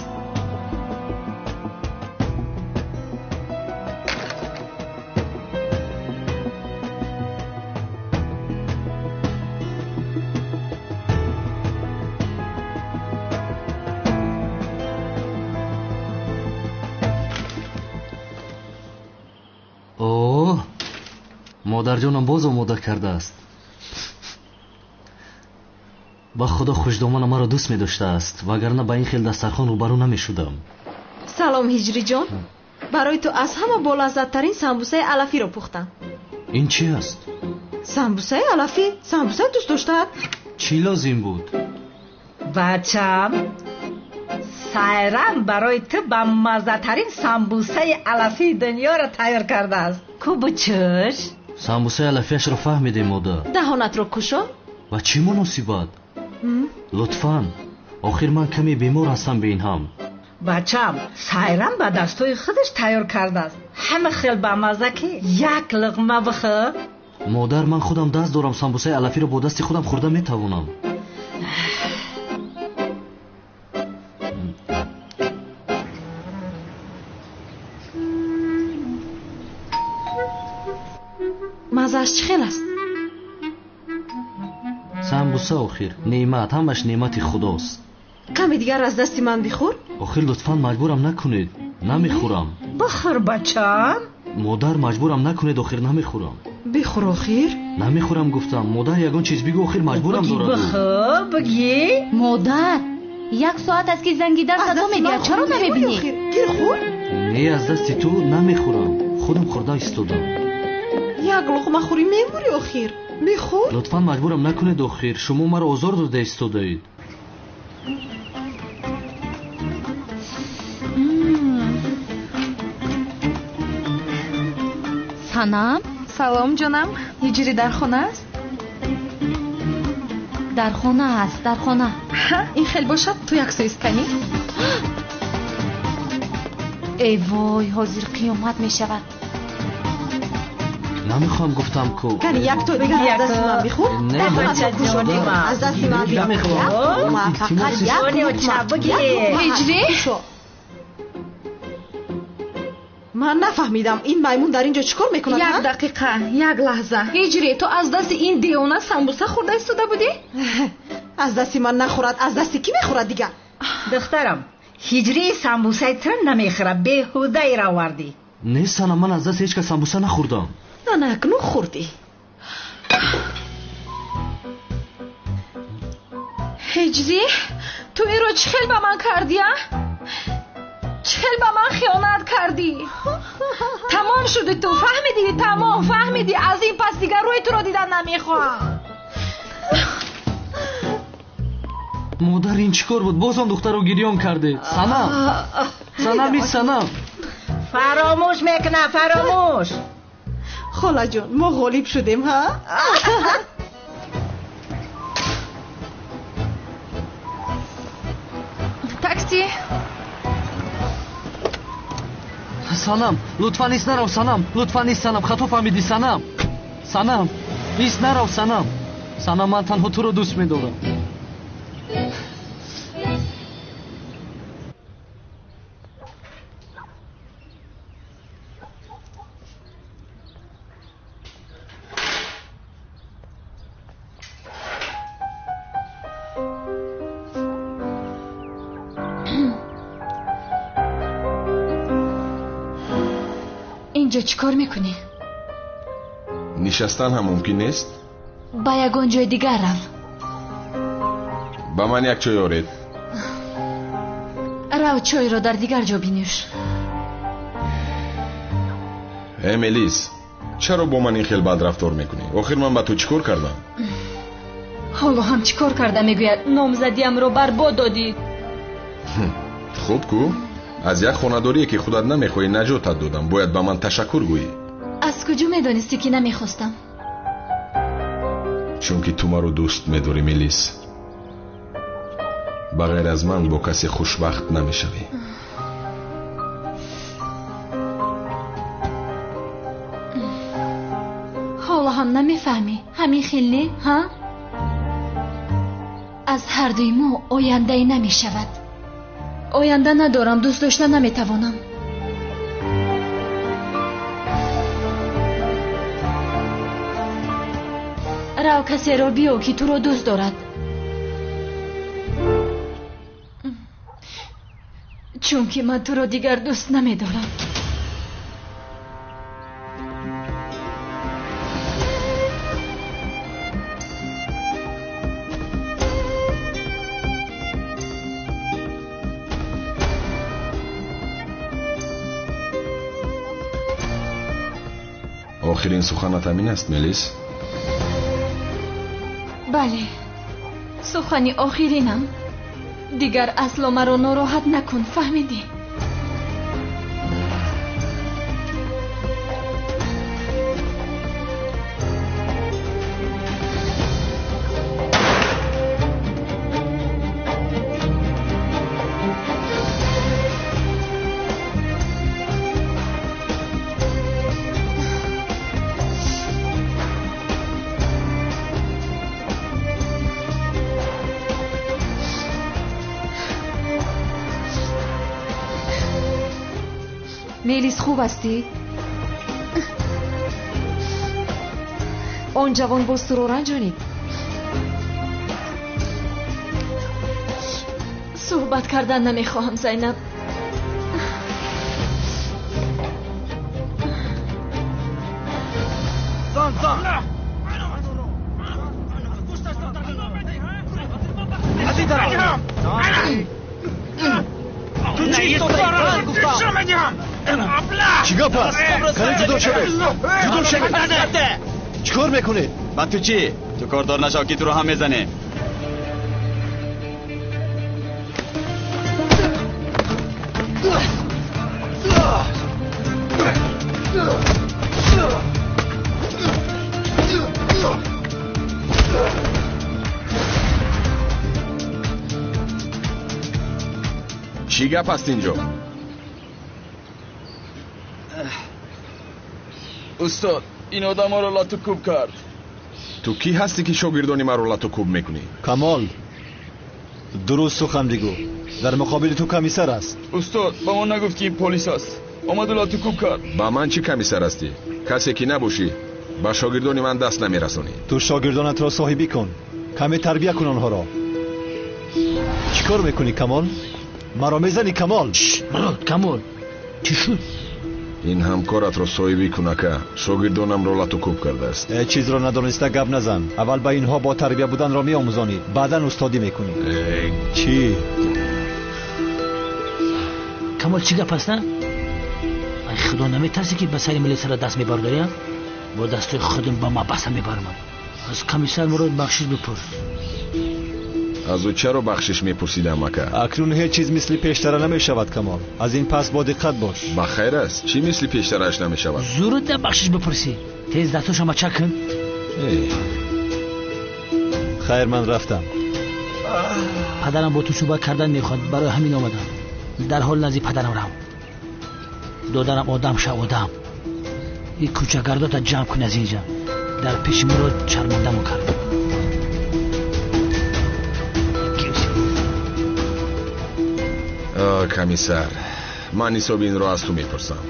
Модарҷонам боз омода кардааст. Ба худо хушдомана маро дӯст медоштааст, вагарна ба ин хел дастархон рӯбарӯ намешудам. Салом, Ҳиҷриҷон. Барои ту аз ҳама болаззаттарин самбусаи алафиро пухтам. Ин чи аст? Самбусаи алафӣ. Самбуса дӯст доштаат. Чӣ лозим буд? Бачам, Сайрам барои ту бамаззатарин самбусаи алафии дунёро тайёр кардааст. Ку бучӯш? Самбусаи алафиашро фаҳмидем, модар. Даҳонатро кушо. Ба чӣ муносибат? Лутфан, охир ман каме бемор ҳастам бе ин ҳам. Бачам, Сайрам ба дастҳои худаш тайёр кардааст. Ҳама хел бамазза ки як луқма бихӯр. Модар, ман худам даст дорам, самбусаи алафиро бо дасти худам хӯрда метавонам. Мазааш чӣ хел аст? Самбуса охир неъмат, ҳамаш неъмати худост. Каме дигар аз дасти ман бихӯр. Охир лутфан маҷбурам накунед, намехӯрам. Бихӯр бачаам. Модар, маҷбурам накунед, охир намехӯрам. Бихӯр охир. Намехӯрам гуфтам. Модар, ягон чиз бигӯ, охир маҷбурам дорад. Бихӯр, бигӣ. Модар, як соат аст ки занги дар садо медиҳад, чаро намебинӣ? Гир хӯр. Не, аз дасти ту намехӯрам. Худам хӯрда истодам. Як луқма хӯрӣ мемурӣ охир. Бихӯр. Лутфан маҷбурам накунед охир. Шумо маро озор дода истодаед. Санам? Салом ҷонам. Ҳиҷрӣ дар хона аст? Дар хона аст, дар хона. Ин хел бошад, ту як сӯ истканӣ. Эй вой, ҳозир қиёмат мешавад. Намехоҳам гуфтам ку. Кани як то дигар аз дасти ман бихӯр. Не, аз дасти ман бихӯр. Фақат як луқма. Ҳиҷрӣ? Ман нафаҳмидам ин маймун дар ин ҷо чӣ кор мекунад? Як дақиқа, як лаҳза. Ҳиҷрӣ, ту аз дасти ин девона самбуса хӯрда истода будӣ? Аз дасти ман нахӯрад, аз дасти кӣ мехӯрад дигар? Духтарам, ҳиҷрӣ самбусаи тра намехӯрад, беҳудаеро овардӣ. Не, Санам, ман аз дасти ҳеҷ кас самбуса нахӯрдам. Ана акнун хӯрдӣ. Ҳиҷрӣ, ту инро чӣ хел ба ман кардӣ, а? Чӣ хел ба ман хиёнат кардӣ? Тамом шуди ту, фаҳмидӣ? Тамом, фаҳмидӣ? Аз ин пас дигар рӯи туро дидан намехоҳам. Модар, ин чӣ кор буд? Боз он духтарро гирён кардед. Санам, Санам, ин Санам. Фаромӯш мекунам, фаромӯш. Холаҷон, мо ғолиб шудем, ҳа? Такси. Санам, лутфан ис нарав, Санам, лутфан ис, Санам, хато фаҳмидӣ, Санам. Санам, ис нарав, Санам. Санам, ман танҳо туро дӯст медорам. Инҷо чӣ кор мекунӣ? Нишастан ҳам мумкин нест? Ба ягон ҷои дигар рав. Ба ман як чой оред. Рав, чойро дар дигар ҷо бинӯш. Э, Мелис, чаро бо ман ин хел бад рафтор мекунӣ? Охир ман ба ту чӣ кор кардам? Ҳоло ҳам чӣ кор карда мегӯяд? Номзадиамро барбод додӣ. Хуб ку, аз як хонадорие ки худат намехоҳӣ наҷотат додам. Бояд ба ман ташаккур гӯӣ. Аз куҷо медонистӣ ки намехостам? Чунки ту маро дӯст медорӣ, Мелис. Ба ғайр аз ман бо касе хушбахт намешавӣ. Ҳоло ҳам намефаҳмӣ? Ҳамин хел не, ҳа? Аз ҳардуи мо ояндае намешавад. Оянда надорам, дӯст дошта наметавонам. Рав, касеро биё ки туро дӯст дорад. Чунки ман туро дигар дӯст намедорам. Охирин суханат ҳамин аст, Мелис? Бале, сухани охиринам. Дигар асло маро нороҳат накун, фаҳмидӣ? Мелис, хуб ҳастӣ? Он ҷавон боз туро ранҷонид? Суҳбат кардан намехоҳам, Зайнаб. Чӣ гап аст? Кане ҷудо шавед, ҷудо шавед. Чӣ кор мекунед? Ба ту чӣ? Ту кордор нашав, ки туро ҳам мезанем. Чӣ гап аст инҷо? Устод, ин одаморо лату кӯб кард. Ту кӣ ҳастӣ, ки шогирдони маро лату кӯб мекунӣ? Камол, дуруст сухан бигӯ. Дар муқобили ту комиссар аст. Устод, ба мо нагуфт, ки ин полис аст. Омаду лату кӯб кард. Ба ман чӣ комиссар ҳастӣ? Касе ки набошӣ, ба шогирдони ман даст намерасонӣ. Ту шогирдонатро соҳибӣ кун, каме тарбия кун онҳоро. Чӣ кор мекунӣ, Камол? Маро мезанӣ, Камол? Мурод, Камол, чӣ шуд? Ин ҳамкоратро соҳибӣ кун, ака. Шогирдонамро лату кӯб кардааст. Ҳеҷ чизро надониста гап назан. Аввал ба инҳо бо тарбия буданро меомӯзонӣ, баъдан устодӣ мекунӣ. Чӣ? Камол, чӣ гап аст? Ай худо, наметарсӣ, ки ба сари милисара даст мебардорӣ? Бо дастои худам ба мабаса мебарам. Аз комиссар Мурод бахшиш бипурс. Аз ӯ чаро бахшиш мепурсидам, ака? Акнун ҳеҷ чиз мисли пештара намешавад, Камол. Аз ин пас бо диққат бош. Ба хайр аст, чӣ мисли пештарааш намешавад? Зуруд бахшиш бипурсӣ. Тез дастошо мачак кун. Хайр, ман рафтам. Падарам бо ту суҳбат кардан мехоҳад, барои ҳамин омадам. Дарҳол назди падарам рав. Додарам, одам ша, одам. Ин кӯчагардота ҷамъ кун аз инҷа. Дар пеши Мурод шармандамо кард. Комиссар, ман ҳисоби инро аз ту мепурсам.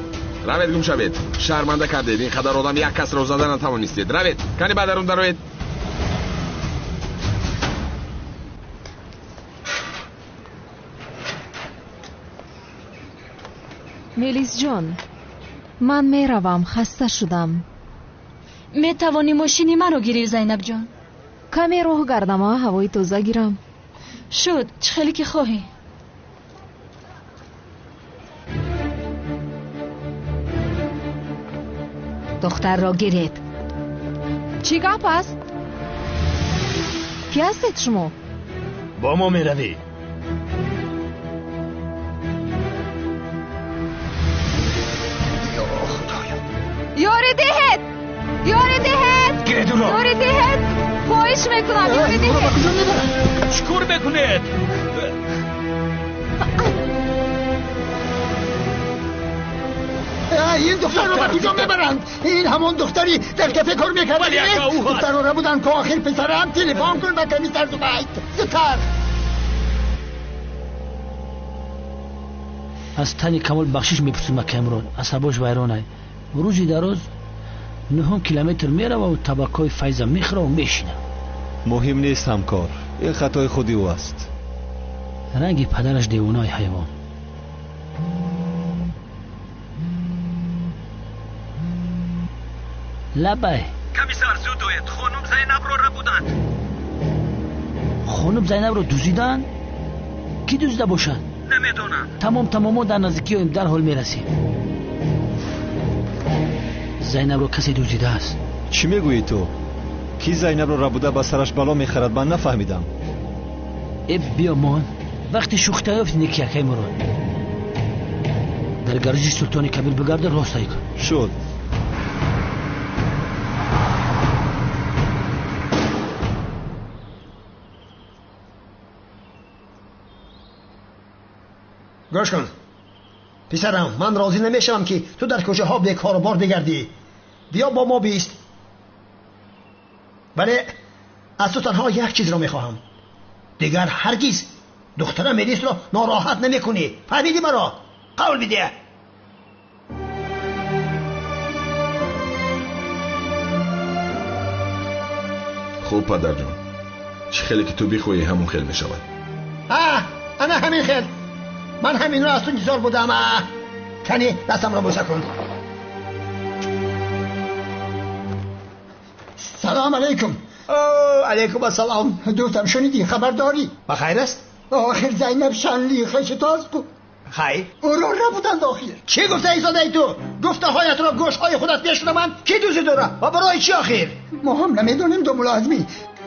Равед, гум шавед. Шарманда кардед. Ин қадар одам як касро зада натавонистед. Равед, кани ба дарун дароед. Мелисҷон, ман меравам, хаста шудам. Метавонӣ мошини маро гирӣ, Зайнабҷон? Каме роҳ гардам, ҳавои тоза гирам. Шуд, чӣ хеле ки хоҳӣ. Духтарро гиред. Чӣ гап аст? Кӣ ҳастед шумо? Бо мо меравӣ. Ёрӣ диҳед! Ёрӣ диҳед! Гиред ӯро! Ёрӣ диҳед! Хоҳиш мекунам, ёрӣ диҳед! Чӣ кор мекунед? Ин духтарро ба куҷо мебаранд? Ин ҳамон духтари дар кафе кор мекард. Духтарро рабуданд ко охир. Писарам, телефон кун ба комиссар Зубайд. Зудтар. Аз тани Камол бахшиш мепурсим, акай Мурод. Асабош вайронай. Рӯзи дароз 9 километр мерававу табакҳои Файза мехӯраву мешинам. Муҳим нест, ҳамкор. Ин хатои худи ӯ аст. Ранги падараш девонаи ҳайвон. Лабай. Комиссар, зуд оед, хонум Зайнабро рабуданд. Хонум Зайнабро дуздиданд? Кӣ дуздида бошад? Намедонам. Тамом, тамом, мо дар наздикиёем, дарҳол мерасем. Зайнабро касе дуздидааст. Чӣ мегӯӣ ту? Кӣ Зайнабро рабуда ба сараш бало мехарад, ман нафаҳмидам. Э, биё мон, вақти шӯхта ёфти неки, акай Мурод. Дар гаражи Султони Кабир бигарда, рост ай кун. Шуд. Гӯш кун, писарам, ман розӣ намешавам, ки ту дар кӯчаҳо бекорубор бигардӣ. Биё бо мо бист. Вале аз ту танҳо як чизро мехоҳам: дигар ҳаргиз духтара Мелисро нороҳат намекунӣ. Фаҳмидӣ маро? Қавл бидеҳ. Хуб падарҷон, чӣ хеле ки ту бихоҳӣ ҳамон хел мешавад. Ана ҳамин хел. Ман ҳаминро аз ту интизор будам. Кани дастамро бӯса кун. Салом алейкум. Алейкум ассалом. Дӯстам, шунидӣ, хабар дорӣ? Ба хайр аст? Охир Зайнаб Шанли хеши ту аст ку. Хайр. Ӯро рабуданд охир. Чӣ гуфта истодаи ту? Гуфтаҳоятро гӯшҳои худат мешунаванд? Кӣ дуздид ӯро ва барои чӣ охир? Мо ҳам намедонем, домулло Азмӣ.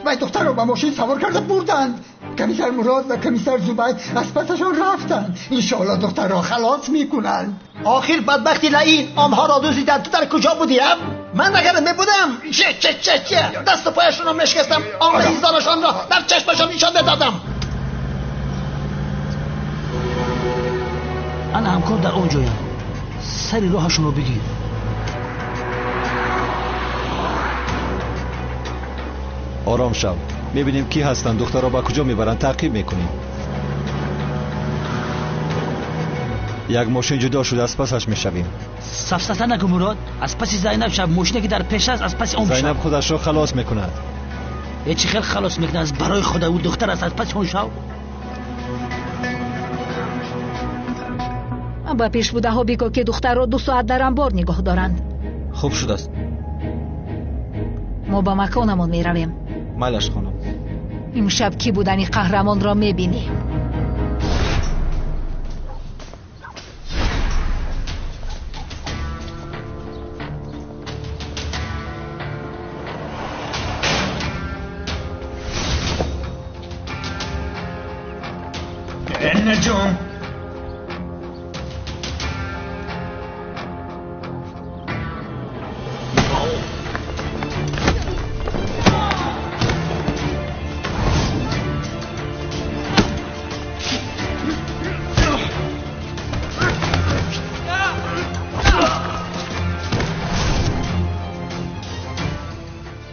Вай духтарро ба мошин савор карда бурданд. Комиссар Мурод ва комиссар Зубайр аз пасашон рафтанд. Иншоалло духтарро халос мекунанд. Охир бадбахти лаин онҳоро дуздиданд. Ту дар куҷо будӣ? Ман агар мебудам, че че че че дасту пояшонро мешикастам, он раисдорашонро дар чашмашон нишон медодам. Ана ҳамкор дар он ҷоям. Сари роҳашонро бигир. Ором шав. Мебинем ки ҳастанд, духтарро ба куҷо мебаранд, таъқиб мекунем. Як мошин ҷудо шуда, аз пасаш мешавем. Сафсата накун Мурод, аз паси Зайнаб шав. Мошине ки дар пеш аст, аз паси он шав. Зайнаб худашро халос мекунад. Э, чӣ хел халос мекунад? Аз барои худо, ӯ духтар аст, аз паси он шав. Ба пешбудаҳо бигӯ ки духтарро 2 соат дар анбор нигоҳ доранд. Хуб шудааст. Мо ба маконамон меравем. Майлаш хонум. Имшаб кӣ будани қаҳрамонро мебинӣ. Эннаҷон,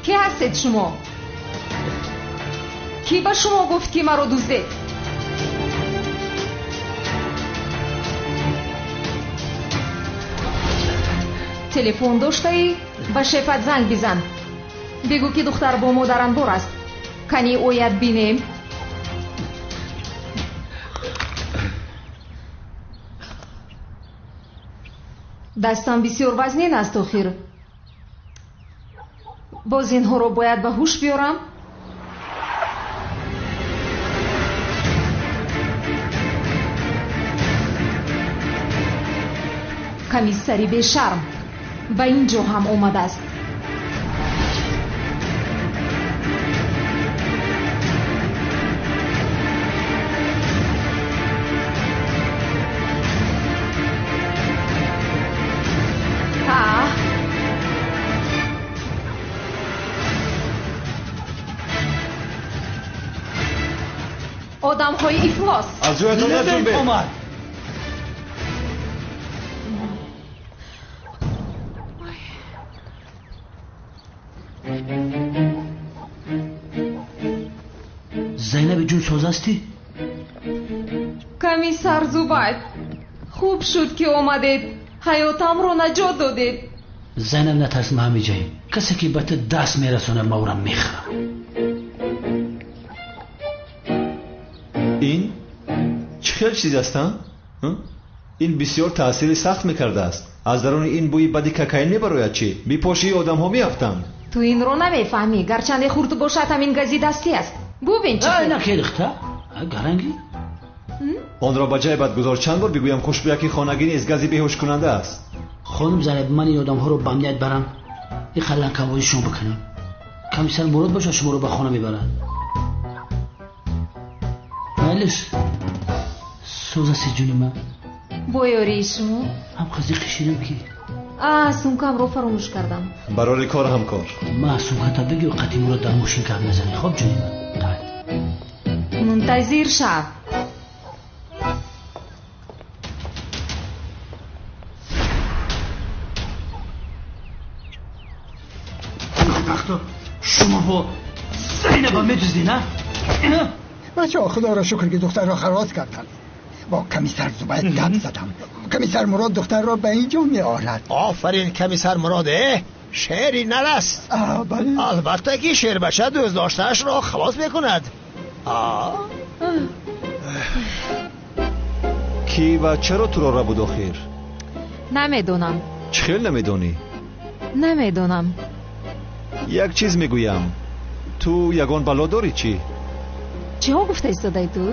Кӣ ҳастед шумо? Кӣ ба шумо гуфт ки маро дуздед? Телефон доштаӣ? Ба шефат занг бизан. Бигӯ ки духтар бо мо дар анбор аст. Кани ояд бинем. Дастам бисёр вазнин аст охир. Боз инҳоро бояд ба ҳуш биёрам. Комиссари бешарм ба ин ҷо ҳам омадааст. Одамҳои ифлос. Аз ҷоятон наҷунбед. Омад. Зайнаби ҷун соз ҳастӣ? Комиссар Зубайр, хуб шуд ки омадед. Ҳаётамро наҷот додед. Зайнаб, натарс, ма ҳамиҷаем. Касе ки ба ту даст мерасонад, ма ӯро мехӯрам. Ин чӣ хел чиз аст? Ин бисёр таъсири сахт мекардааст. Аз даруни ин бӯи бади кокаин мебарояд чӣ? Бипошии одамҳо меафтанд. Ту инро намефаҳмӣ. Гарчанде хурд бошад, ҳамин гази дастӣ аст. Бубин чӣ хел. Накерихта? Гаранги? Онро ба ҷайбат гузор. Чанд бор бигӯям, хушбӯяки хонагӣ низ гази беҳушкунанда аст. Хонум Зайнаб, ман ин одамҳоро ба амният барам, ин қаланкавозӣ шумо бикунам. Комиссар Мурод бошад, шуморо ба хона мебарад. Майлиш, соз ҳасти ҷуни ман? Бо ёрии шумо? Ҳам қазиқи ширам ки. Сумкамро фаромӯш кардам. Барори кор ҳамкор. Ма сумката бигир, қати Мурод дар мошин гап назанӣ. Хоб ҷуни ман? Мунтазир шав. Бадбахто, шумо бо Зайнаба медуздӣ, на? Бачаҳо, худоро шукр ки духтарро халос карданд. Бо комиссар Зубайр гап задам. Комиссар Мурод духтарро ба ин ҷо меорад. Офарин комиссар Мурод. Шери нар аст. Албатта ки шербача дӯстдоштаашро халос мекунад. Кӣ ва чаро туро рабуд охир? Намедонам. Чӣ хел намедонӣ? Намедонам. Як чиз мегӯям. Ту ягон бало дорӣ чӣ? Чиҳо гуфта истодаи ту?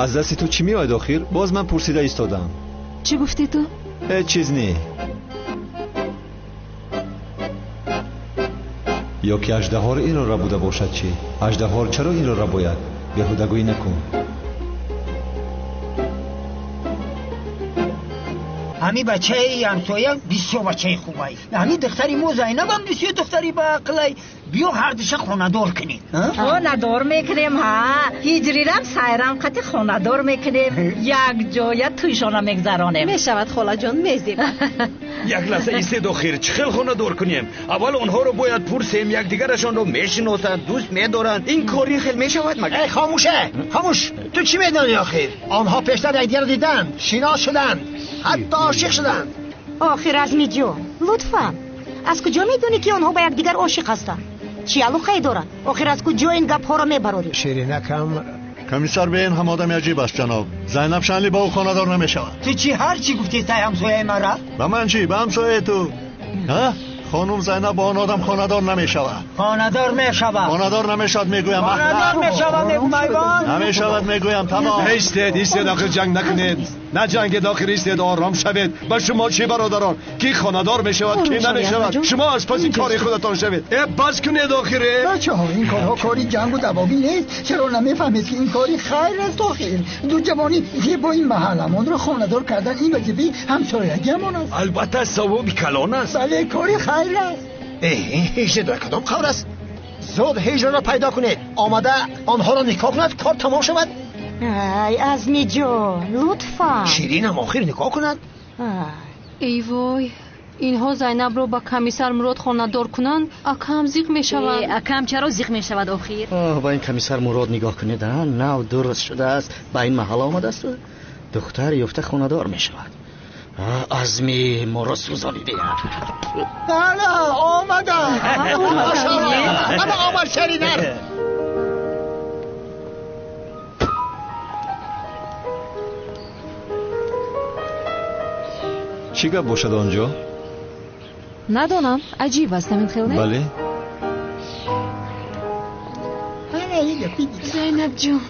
Аз дасти ту чӣ меояд охир? Боз ман пурсида истодам. Чӣ гуфтӣ ту? Ҳеҷ чиз не. Ё ки аждаҳор инро рабуда бошад чӣ? Аждаҳор чаро инро рабояд? Беҳудагӯӣ накун. Ҳами бачаи ҳамсоя бисёр бачаи хубай. Ҳами духтари мо Зайнабам бисёр духтари баақлай. Биё ҳардуша хонадор кунем. Хонадор мекунем, ҳа. Ҳиҷрирам сайрам қати хонадор мекунем. Як ҷоя тӯйшона мегзаронем. Мешавад холаҷон, мезеб. Як лаҳза истед охир, чӣ хел хонадор кунем? Аввал онҳоро бояд пурсем, якдигарашонро мешиносанд, дӯст медоранд. Ин кори хел мешавад магар? Эй хомӯше, хомӯш! Ту чӣ медонӣ охир? Онҳо пештар якдигарро диданд, шинос шуданд, ҳатто ошиқ шуданд. Охир Азмиҷон, лутфан, аз куҷо медонӣ ки онҳо ба якдигар ошиқ ҳастанд? Чӣ алоқае доранд? Охир аз куҷо ин гапҳоро мебарорӣ? Ширинакам. Комиссар бе ин ҳам одами аҷиб аст ҷаноб. Зайнаб Шанли бо ӯ хонадор намешавад. Ту чӣ ҳар чӣ гуфтӣ сай ҳамсояи мара? Ба ман чӣ? Ба ҳамсояи ту. Ҳа? Хонум Зайнаб бо он одам хонадор намешавад. Хонадор мешавад. Хонадор намешавад мегӯям. Хонадор мешавад мегӯям. Намешавад мегӯям, тамом. Истед, истед, охир ҷанг накунед. Наҷангед, охир истед, ором шавед. Ба шумо чӣ бародарон? Кӣ хонадор мешавад, кӣ намешавад? Шумо аз паси кори худатон шавед. Э, бас кунед охир. Бачаҳо, ин корҳо кори ҷангу давогӣ нест. Чаро намефаҳмед ки ин кори хайр аст охир? Ду ҷавони зебои маҳалламонро хонадор кардан ин вазифаи ҳамсоягиамон аст. Албатта савоби калон аст. Бале, кори хайр аст. Ҳиҷра дар кадом қавр аст? Зуд ҳиҷраро пайдо кунед. Омада онҳоро никоҳ кунад, кор тамом шавад. Ай, Азмиҷон, лутфан. Ширинам охир никоҳ кунад. Эй вой, инҳо Зайнабро ба комиссар Мурод хонадор кунанд, акам зиқ мешавад. Акам чаро зиқ мешавад охир? Ба ин комиссар Мурод нигоҳ кунед, нав дуруст шудааст, ба ин маҳалла омадааст, духтар ёфта хонадор мешавад. Азми моро сӯзониде. Ана омадам. Ана омад ширинар. Чӣ гап бошад он ҷо? Надонам, аҷиб аст ҳамин хел не? Бале. Зайнаб ҷон,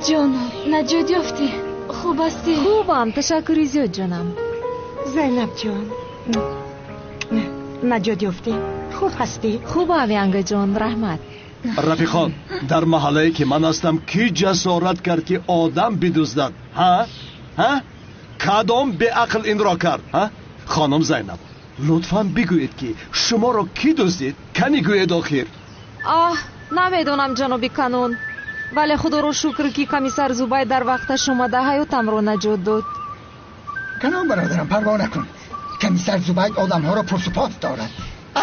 ҷонам, наҷот ёфтӣ? Хуб ҳастӣ? Хубам, ташаккури зиёд ҷонам. Зайнаб ҷон, наҷот ёфтӣ? Хуб ҳастӣ? Хубам, янгаҷон, раҳмат. Рафиқон, дар маҳаллае ки ман ҳастам, кӣ ҷасорат кард ки одам бидуздад? Ҳа? Ҳа? Кадом беақл инро кард? Ҳа? Хонум Зайнаб, лутфан бигӯед ки шуморо кӣ дуздид? Кани гӯед охир. Оҳ, намедонам ҷаноби канун. Вале худоро шукр ки комиссар Зубай дар вақташ омада ҳаётамро наҷот дод. Канон бародарам, парво накун. Комиссар Зубай одамҳоро пурсупос дорад.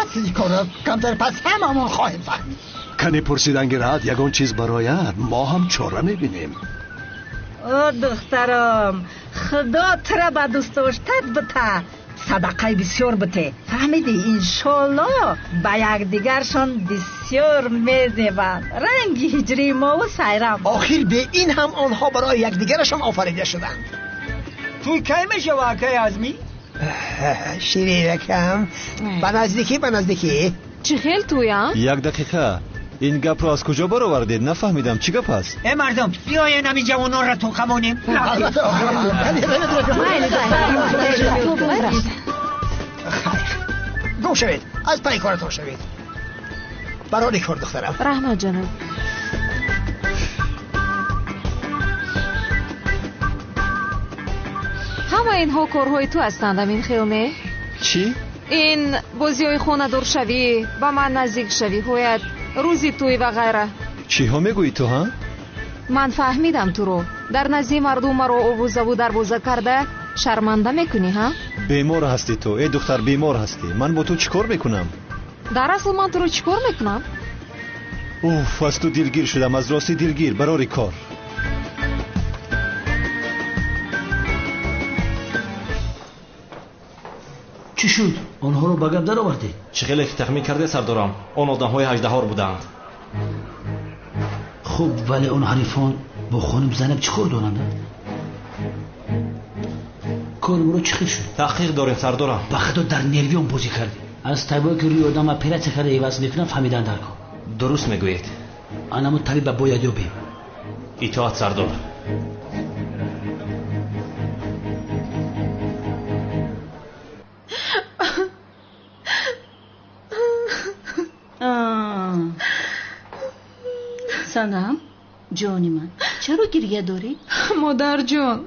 Асли корро камтар пас ҳамамон хоҳем фаҳмид. Кани пурсидан гирад, ягон чиз барояд, мо ҳам чора мебинем. О, духтарам, худо тура ба дӯстдоштат бита, садақаи бисёр бите. Фаҳмидӣ? Иншолло ба якдигаршон бисёр мезебанд. Ранги ҳиҷрии мову сайрам. Охир бе ин ҳам онҳо барои якдигарашон офарида шуданд. Тӯй кай мешава, акай Азмӣ? Ширинакам, ба наздикӣ, ба наздикӣ. Чӣ хел тӯя? Як дақиқа. Ин гапро аз куҷо баровардед? Нафаҳмидам, чӣ гап аст? Э мардум, биёен ҳамин ҷавононро ту қамонем. Хайр, гум шавед, аз пайи коратон шавед. Барори кор, духтарам. Раҳмат ҷаноб. Ҳама инҳо корҳои ту ҳастанд, ҳамин хел не? Чӣ? Ин бозиҳои хонадоршавӣ, ба ман наздикшавиҳоят, рӯзи тӯй ва ғайра. Чиҳо мегӯӣ ту, ҳа? Ман фаҳмидам туро. Дар назди мардум маро овозаву дарвоза карда шарманда мекунӣ, ҳа? Бемор ҳастӣ ту, э духтар, бемор ҳастӣ. Ман бо ту чӣ кор мекунам? Дар асл ман туро чӣ кор мекунам? Уф, аз ту дилгир шудам, аз ростӣ дилгир. Барори кор. Чӣ шуд? Онҳоро ба гап даровардед? Чӣ хеле ки тахмин карде, сардорам, он одамҳои ҳаждаҳор буданд. Хуб, вале он ҳарифон бо хоним Зайнаб чӣ кор доранд? Кори ӯро чӣ хел шуд? Таҳқиқ дорем, сардорам. Ба худо дар нервиён бозӣ кардем. Аз табибое ки рӯи одам оператсия карда иваз мекунанд, фаҳмидан дар кор. Дуруст мегӯед. Анамо табиба бояд ёбем. Итоат, сардор. Санам, ҷони ман, чаро гирья дорӣ? Модарҷон,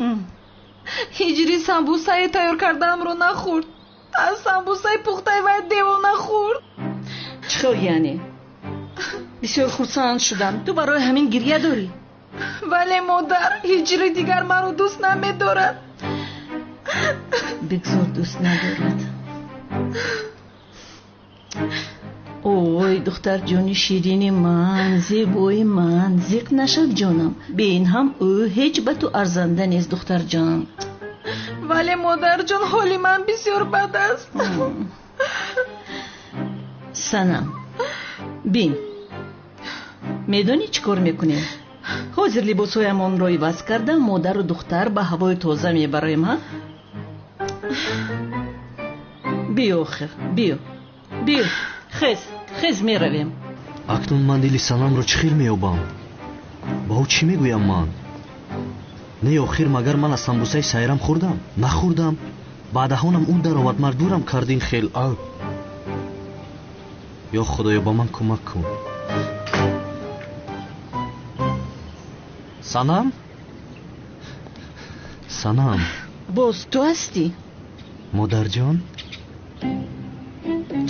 ҳиҷри самбусаи тайёр кардаамро нахӯрд. Аз самбусаи пухтаи вай девона хӯрд. Чӣ хел яъне? Бисёр хурсанд шудам. Ту барои ҳамин гирья дорӣ? Вале модар, ҳиҷри дигар маро дӯст намедорад. Бигзор дӯст надорад. Ой, духтарҷони ширини ман, зебои ман, зиқ нашав ҷонам. Бе ин ҳам ӯ ҳеҷ ба ту арзанда нест, духтарҷон. Вале модарҷон, ҳоли ман бисёр бад аст. Санам, бин, медонӣ чӣ кор мекунем? Ҳозир либосҳоямонро иваз карда, модару духтар ба ҳавои тоза мебароем, ҳа? Биё, охир, биё, биё. Хез, хез, меравем. Акнун ман дили Санамро чӣ хел меёбам? Ба ӯ чӣ мегӯям ман? Не, охир, магар ман аз самбусаи сайрам хӯрдам? Нахӯрдам. Ба даҳонам ӯ даровард, маҷбурам кард ин хел. Ал ё Худоё, ба ман кӯмак кун. Санам? Санам. Боз ту ҳастӣ? Модарҷон?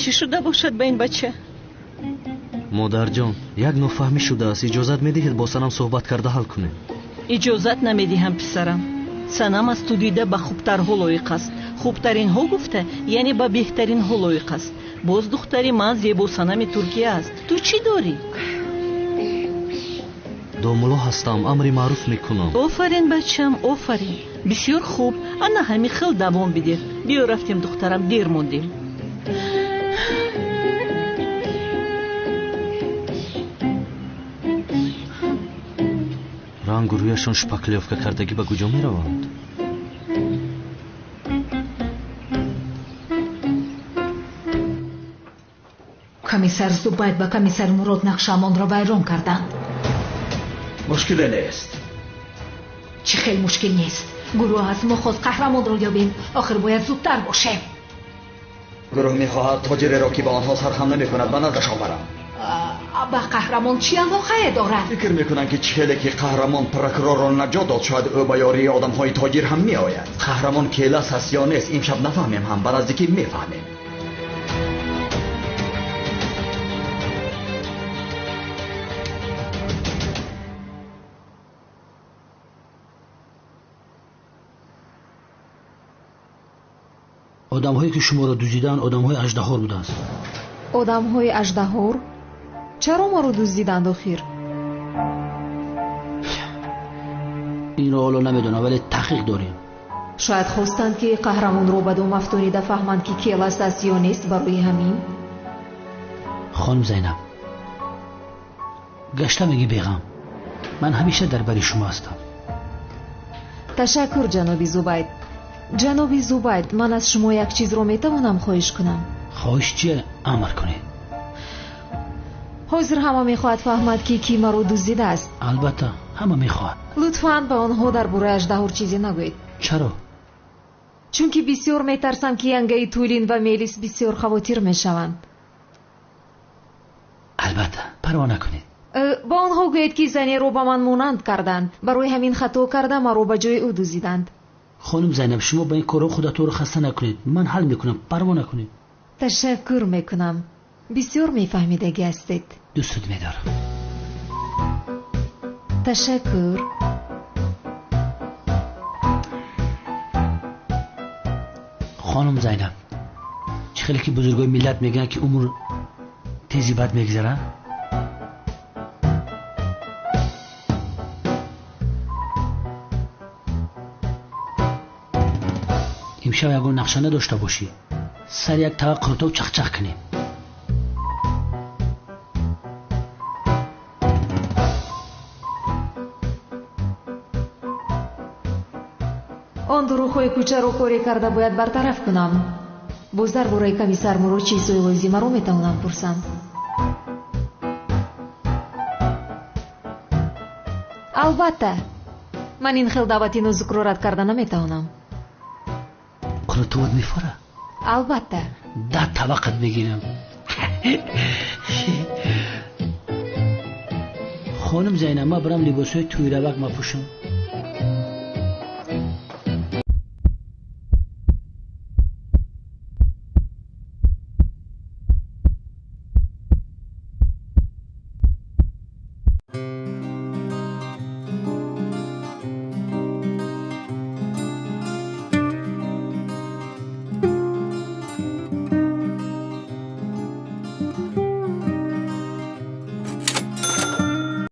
Чӣ шуда бошад ба ин бача? Модарҷон, як нофаҳмӣ шудааст. Иҷозат медиҳед бо Санам суҳбат карда ҳал кунем? Иҷозат намедиҳам, писарам. Санам аз ту дида ба хубтарҳо лоиқ аст. Хубтаринҳо гуфта, яъне ба беҳтаринҳо лоиқ аст. Боз духтари ман зебо Санами Туркия аст. Ту чӣ дорӣ? Домулло ҳастам, амри маъруф мекунам. Офарин, бачам, офарин. Бисёр хуб. Ана ҳамин хел давом бидеҳ. Биё рафтем, духтарам, дер мондем. Рангу рӯяшон шпаклёвка кардагӣ ба куҷо мераванд? Комиссар Зубайд ба комиссар Мурод нақшаамонро вайрон карданд. Мушкиле нест. Чӣ хел мушкил нест? Гурӯҳ аз мо хост қаҳрамонро ёбем. Охир бояд зудтар бошем. Гурӯҳ мехоҳад тоҷиреро, ки ба онҳо сархам намекунад, ба наздашон барам. Ба қаҳрамон чӣ алоқае дорад? Фикр мекунам, ки чӣ хеле ки қаҳрамон прокурорро наҷот дод, шояд ӯ ба ёрии одамҳои тоҷир ҳам меояд. Қаҳрамон келас аст ё нест, имшаб нафаҳмем ҳам, ба наздикӣ мефаҳмем. Одамҳое ки шуморо дуздиданд, одамҳои аждаҳор буданд. Одамҳои аждаҳор? Чаро маро дуздиданд охир? Инро ҳоло намедонам, вале таҳқиқ дорем. Шояд хостанд, ки қаҳрамонро ба дом афтонида фаҳманд, ки келас аст ё нест. Барои ҳамин. Хоним Зайнаб, гашта мегӣ беғам. Ман ҳамеша дар бари шумо ҳастам. Ташаккур, ҷаноби Зубайд. Ҷаноби Зубайд, ман аз шумо як чизро метавонам хоҳиш кунам? Хоҳиш чие? Амр кунед. Ҳозир ҳама мехоҳад фаҳмад, ки кӣ маро дуздидааст. Албатта, ҳама мехоҳад. Лутфан ба онҳо дар бораи аждаҳор чизе нагӯед. Чаро? Чунки бисёр метарсам, ки янгаи Тулин ва Мелис бисёр хавотир мешаванд. Албатта, парво накунед. Ба онҳо гӯед, ки занеро ба ман монанд карданд. Барои ҳамин хато карда маро ба ҷои ӯ дуздиданд. Хоним Зайнаб, шумо ба ин корҳо худатонро хаста накунед. Ман ҳал мекунам, парво накунед. Ташаккур мекунам. Бисёр мефаҳмидагӣ ҳастед. Дӯстат медорам. Ташаккур. Хонум Зайнаб, чӣ хеле ки бузургои миллат мегӯянд, ки умр тези бад мегузарад? Имшаб ягон нақша надошта бошӣ. Сари як тава қурутоб чахчах кунем. Он дурӯғҳои кӯчаро коре карда бояд бартараф кунам. Боз дар бораи комиссар Мурод чизҳои лозимаро метавонам пурсам. Албатта, ман ин хел даъвати нозукро рад карда наметавонам. Қурутобат мефора? Албатта. Да таваққат бигирам. Хонум Зайнаб, ман барам либосҳои тӯйравак мапӯшам.